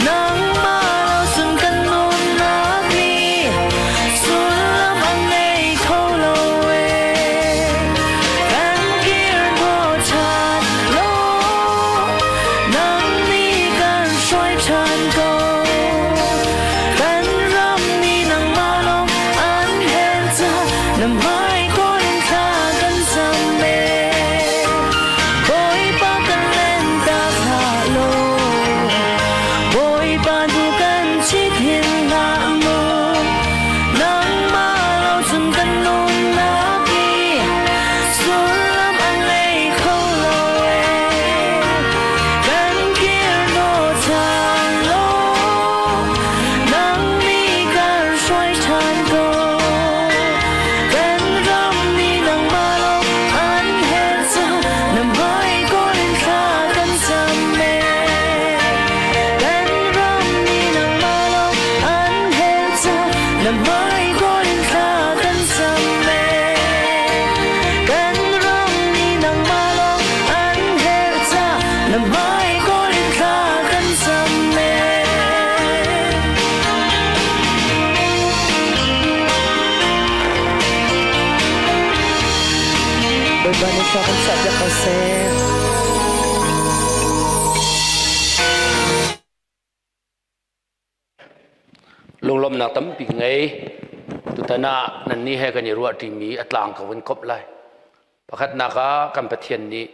S3: Nangmah lo cun kan nunnak nih sullam a ngei kho lo ee. Kan kir hnawh ṭhan law, nang nih kan hruai ṭhan ko. Kan ram nih nangmah lawng an herh ca, na hmai kawl in thla kan cam ee. Bawipa kan lentak hlah law, Bawipa hnu kan chit hin hlah mu. Nangmah lo cun kan nunnak hi sullam a ngei kho lo ee. Kan kir hnawh ṭhan law, nang nih kan hruai ṭhan ko. Kan ram nih nangmah lawng an herh ca, na hmai kawl in thla kan cam ee. Kan ram nih nangmah lawng an herh ca, na hmai kawl in thla kan cam ee. Kan ram nih nangmah lawng an herh ca, na hmai kawl in thla kan cam ee. Bawipa nih thla kan chuahpiak ko seh.
S1: Lunglawmhnak tampi ngei. Tutan ah nannih he kan i ruahṭimi a tlang ka vun kawp lai. Pakhatnak ah kan Pathian nih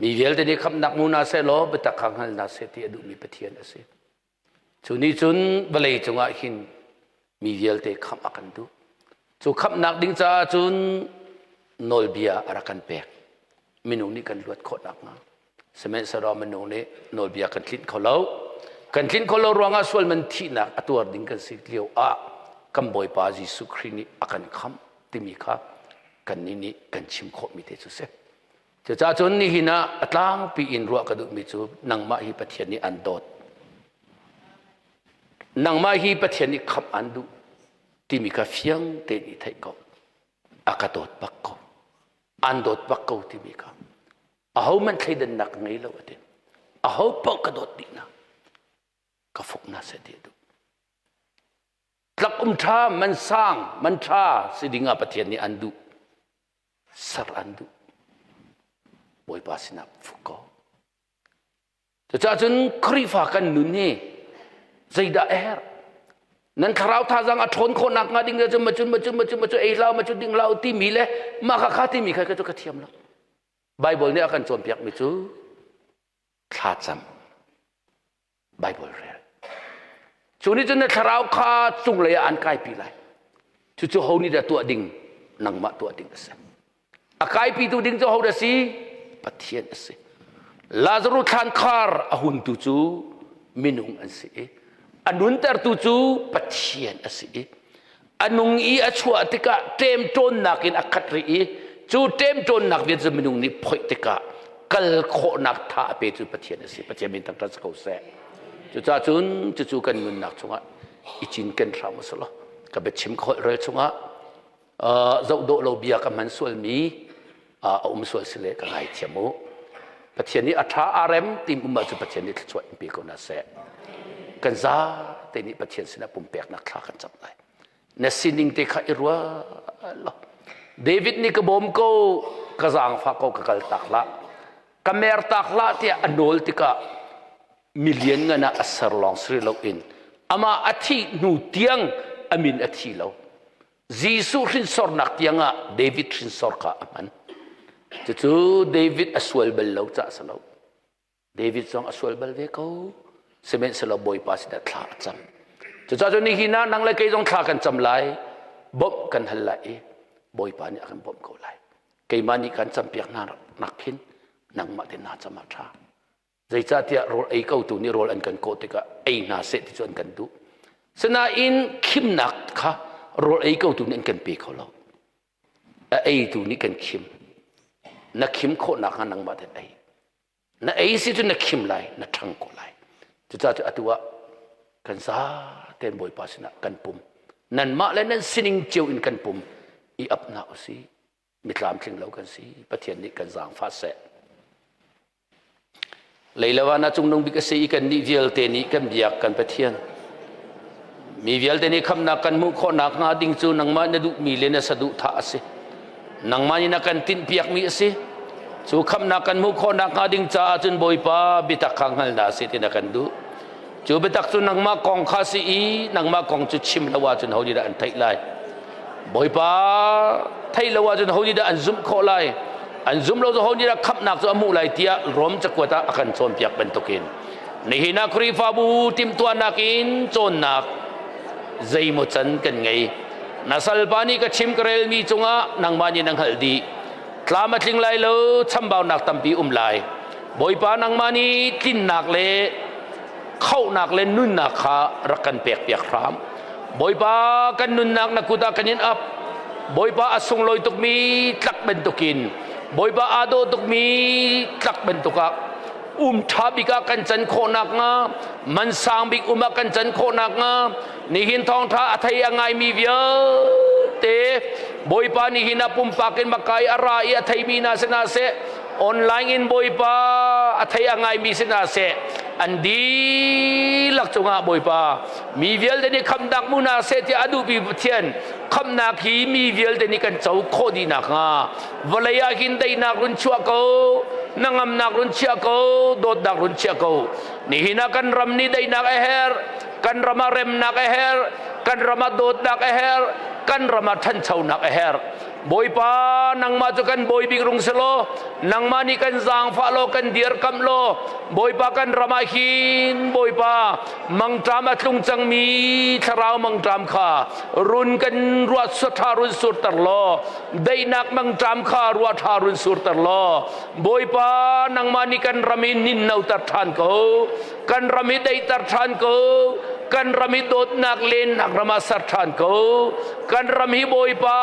S1: mi vialte nih khamhnak hmu hna seh law biatak kha hngal hna seh ti a duhmi Pathian a si. Cu nih cun vawlei cungah hin. Mi vialte khamh a kan duh. Cu khamhnak ding caah cun nawlbia a rak kan pek. Minung nih kan luat khawh nakhnga. Sihmanhsehlaw minung nih nawlbia kan tlinh kho lo. Kan tlinh kho lo ruangah sual man thihnak a tuar ding kan si lio ah kan Bawipa Jesuh Khrih nih a kan khamh timi kha kannih nih kan chim khawhmi te cu si. Cucaah cun nihin ah a tlangpi in ruah ka duhmi cu nangmah hi Pathian nih an dawt. Nangmah hi Pathian nih khamh an duh timi kha fiang tein i theih ko. A ka dawt bak ko. An dawt bak ko timi kha. Ahohmanh thleidannak ngei lo a ti. Aho paoh ka dawt dih hna. Ka fuk hna seh ti a duh. Tlak um ṭha, man sang, man ṭha si ding ah Pathian nih an duh. Ser an duh. Bawipa sinah fuk ko. Cucaah cun Khrihfa kan nun hi zeidah a herh? Nan thlarau thazaang a ṭhawn khawh nakhnga ding cun macun macun macun macun ei hlah macun ding hlah timi le mah kha kha timi kha cu ka thiam lo. Bible nih a kan cawnpiakmi cu thlacam Bible rel. Cu nih cun na thlarau kha cunglei ah an kaipi lai. Cucu ho nih dah tuah ding? Nangmah tuah ding a si. A kaipitu ding cu ho dah si? Pathian a si. Lazarus thlankhar a huntu cu minung an si i a nuntertu cu Pathian a si i a nung i a chuah tikah ṭemṭawnnak in a khat rih i cu ṭemṭawnnak vial cu minung nih phoih tikah kal khawhnak tha a pe cu Pathian a si. Pathian min thangṭhat si ko seh. Cucaah cun cucu kan nunnak chungah i cinken hram u sih law ka biachim ka holh rel chungah zoh dawh lo bia ka hman sualmi a um sual si le ka ngaithiam u. Pathian nih a ṭha a rem tim um ahcun Pathian nih thluachuah in pe ko hna seh. Kan zate nih Pathian sinah pumpeknak thla kan cam lai. Na sining te kha i ruah law. David nih ka bawm ko, ka zaangfah ko, ka kal tak hlah. Ka mer tak hlah tiah a nawl tikah milian ngan ah a ser lawng si loin amah a thih hnu tiang a min a thi lo. Jesuh hrinsornak tiangah David hrinsor kha a hman. Cucu David a sual bal lo caah si lo. David zong a sual bal ve ko. Sihmanhsehlaw Bawipa sinah thla a cam. Cucaah cun nihin ah nang le kei zong thla kan cam lai, bawmh kan hal lai i Bawipa nih a kan bawmh ko lai. Keimah nih kan campiak hna nak khin nangmah te naa cam ah ṭha. Zeicahtiah rawl ei kotu nih rawl an kan kawh tikah ei hna seh ti cu an kan duh. Sinain khimnak kha rawl ei kotu nih an kan pe kho lo. A eitu nih kan khim. Na khim khawh nakhnga nangmah tein ei. Na ei si cun na khim lai, na ṭhang ko lai. Cucaah cu atu ah kan zaten Bawipa sinah kan pum. Nanmah le nan sining cio in kan pum i ap hna usih. Mitlamtling lo kan si. Pathian nih kan zaangfah seh. Leilawan ah cungnung bik a si i kannih vialte nih kan biak kan Pathian. Mi vialte nih khamnak kan hmuh khawh nakhnga ding cu nangmah na duhmi le na saduhthah a si. Nangmah nih na kan tinhpiakmi a si. Cu khamnak kan hmuh khawh nakhnga ding caah cun Bawipa biatak kha hngal hna seh ti na kan duh. Cu biatak cu nangmah kong kha si i nangmah kong cu chim lo ahcun ho nih dah an theih lai? Bawipa theih lo ahcun ho nih dah an zumh khawh lai? An zumh lo cu ho nih dah khamhnak cu a hmuh lai tiah Rom cakuat ah a kan cawnpiak bantukin nihin ah Khrihfabu timhtuahnak in cawnnak zeimaw can kan ngei. Na salpa nih ka chim ka relmi cungah nangmah nih na hngalh dih. Tlam a tling lai lo, chambaunak tampi um lai. Bawipa nangmah nih tlinnak le khauhnak le nunnak kha rak kan pekpiak hram. Bawipa kan nunnak na kut ah kan in ap. Bawipa a sunglawi tukmi tlak bantukin Bawipa aa dawh tukmi tlak bantuk ah um ṭha bik ah kan can khawh nakhnga man sang bik um ah kan can khawh nakhnga nihin thawngṭha a thei a ngaimi vialte Bawipa nihin ah pumpak in makai a ra i a theimi hna sinah seh online in Bawipa a thei a ngaimi sinah seh an dihlak cungah Bawipa mi vialte nih khamnak mu hna seh tiah a duhpi Pathian khamnak hi mi vialte nih kan co khawh dih nakhnga vawlei ah hin daihnak run chuah ko hnangamnak run chiah ko dawtnak run chiah ko nihin ah kan ram nih daihnak a herh kan ram ah remnak a herh kan ram ah dawtnak a herh. Kan ram ah ṭhanchonak a herh. Bawipa, nangmah cu kan bawi bik rung si law, nangmah nih kan zaangfah law, kan dirkamh law, Bawipa kan ram ah hin, Bawipa, mangṭam a tlung cangmi thlarau mangṭam kha run kan ruah ṭha run surter law, daihnak mangṭam kha ruah ṭha run surter law, Bawipa, nangmah nih kan ram hi ninnoter ṭhan ko, kan ram hi daihter ṭhan ko, kan ram hi dawtnak lennak ram ah ser ṭhan ko, kan ram hi Bawipa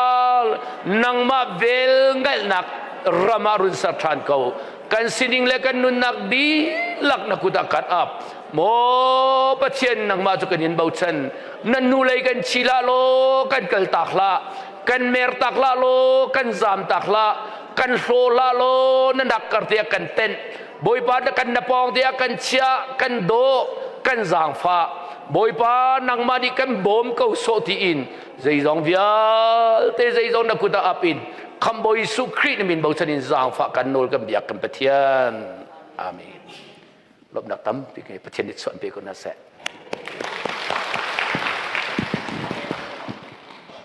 S1: nangmah vel ngalhnak ram ah run ser ṭhan ko. Kan sining le kan nunnak dihlak na kut ah kat ap. Maw Pathian nangmah cu kan in bochan. Nan nu lei kan chi lah law kan kal tak hlah. Kan mer tak hlah law kan zam tak hlah. Kan hlaw hlah law na nak kar tiah kan tenh. Bawipa na kan na pawng tiah kan chiah, kan dawh, kan zaangfah. Bawipa nangmah nih kan bawm ko sawh tiin zeizong vialte zeizong na kut ah ap in Khamhbawi Jesuh Khrih na min bochan in zaangfah kan nawl kan biak kan Pathian. Amen. Lawmhnak tampi ngei Pathian nih chuan pe ko hna seh.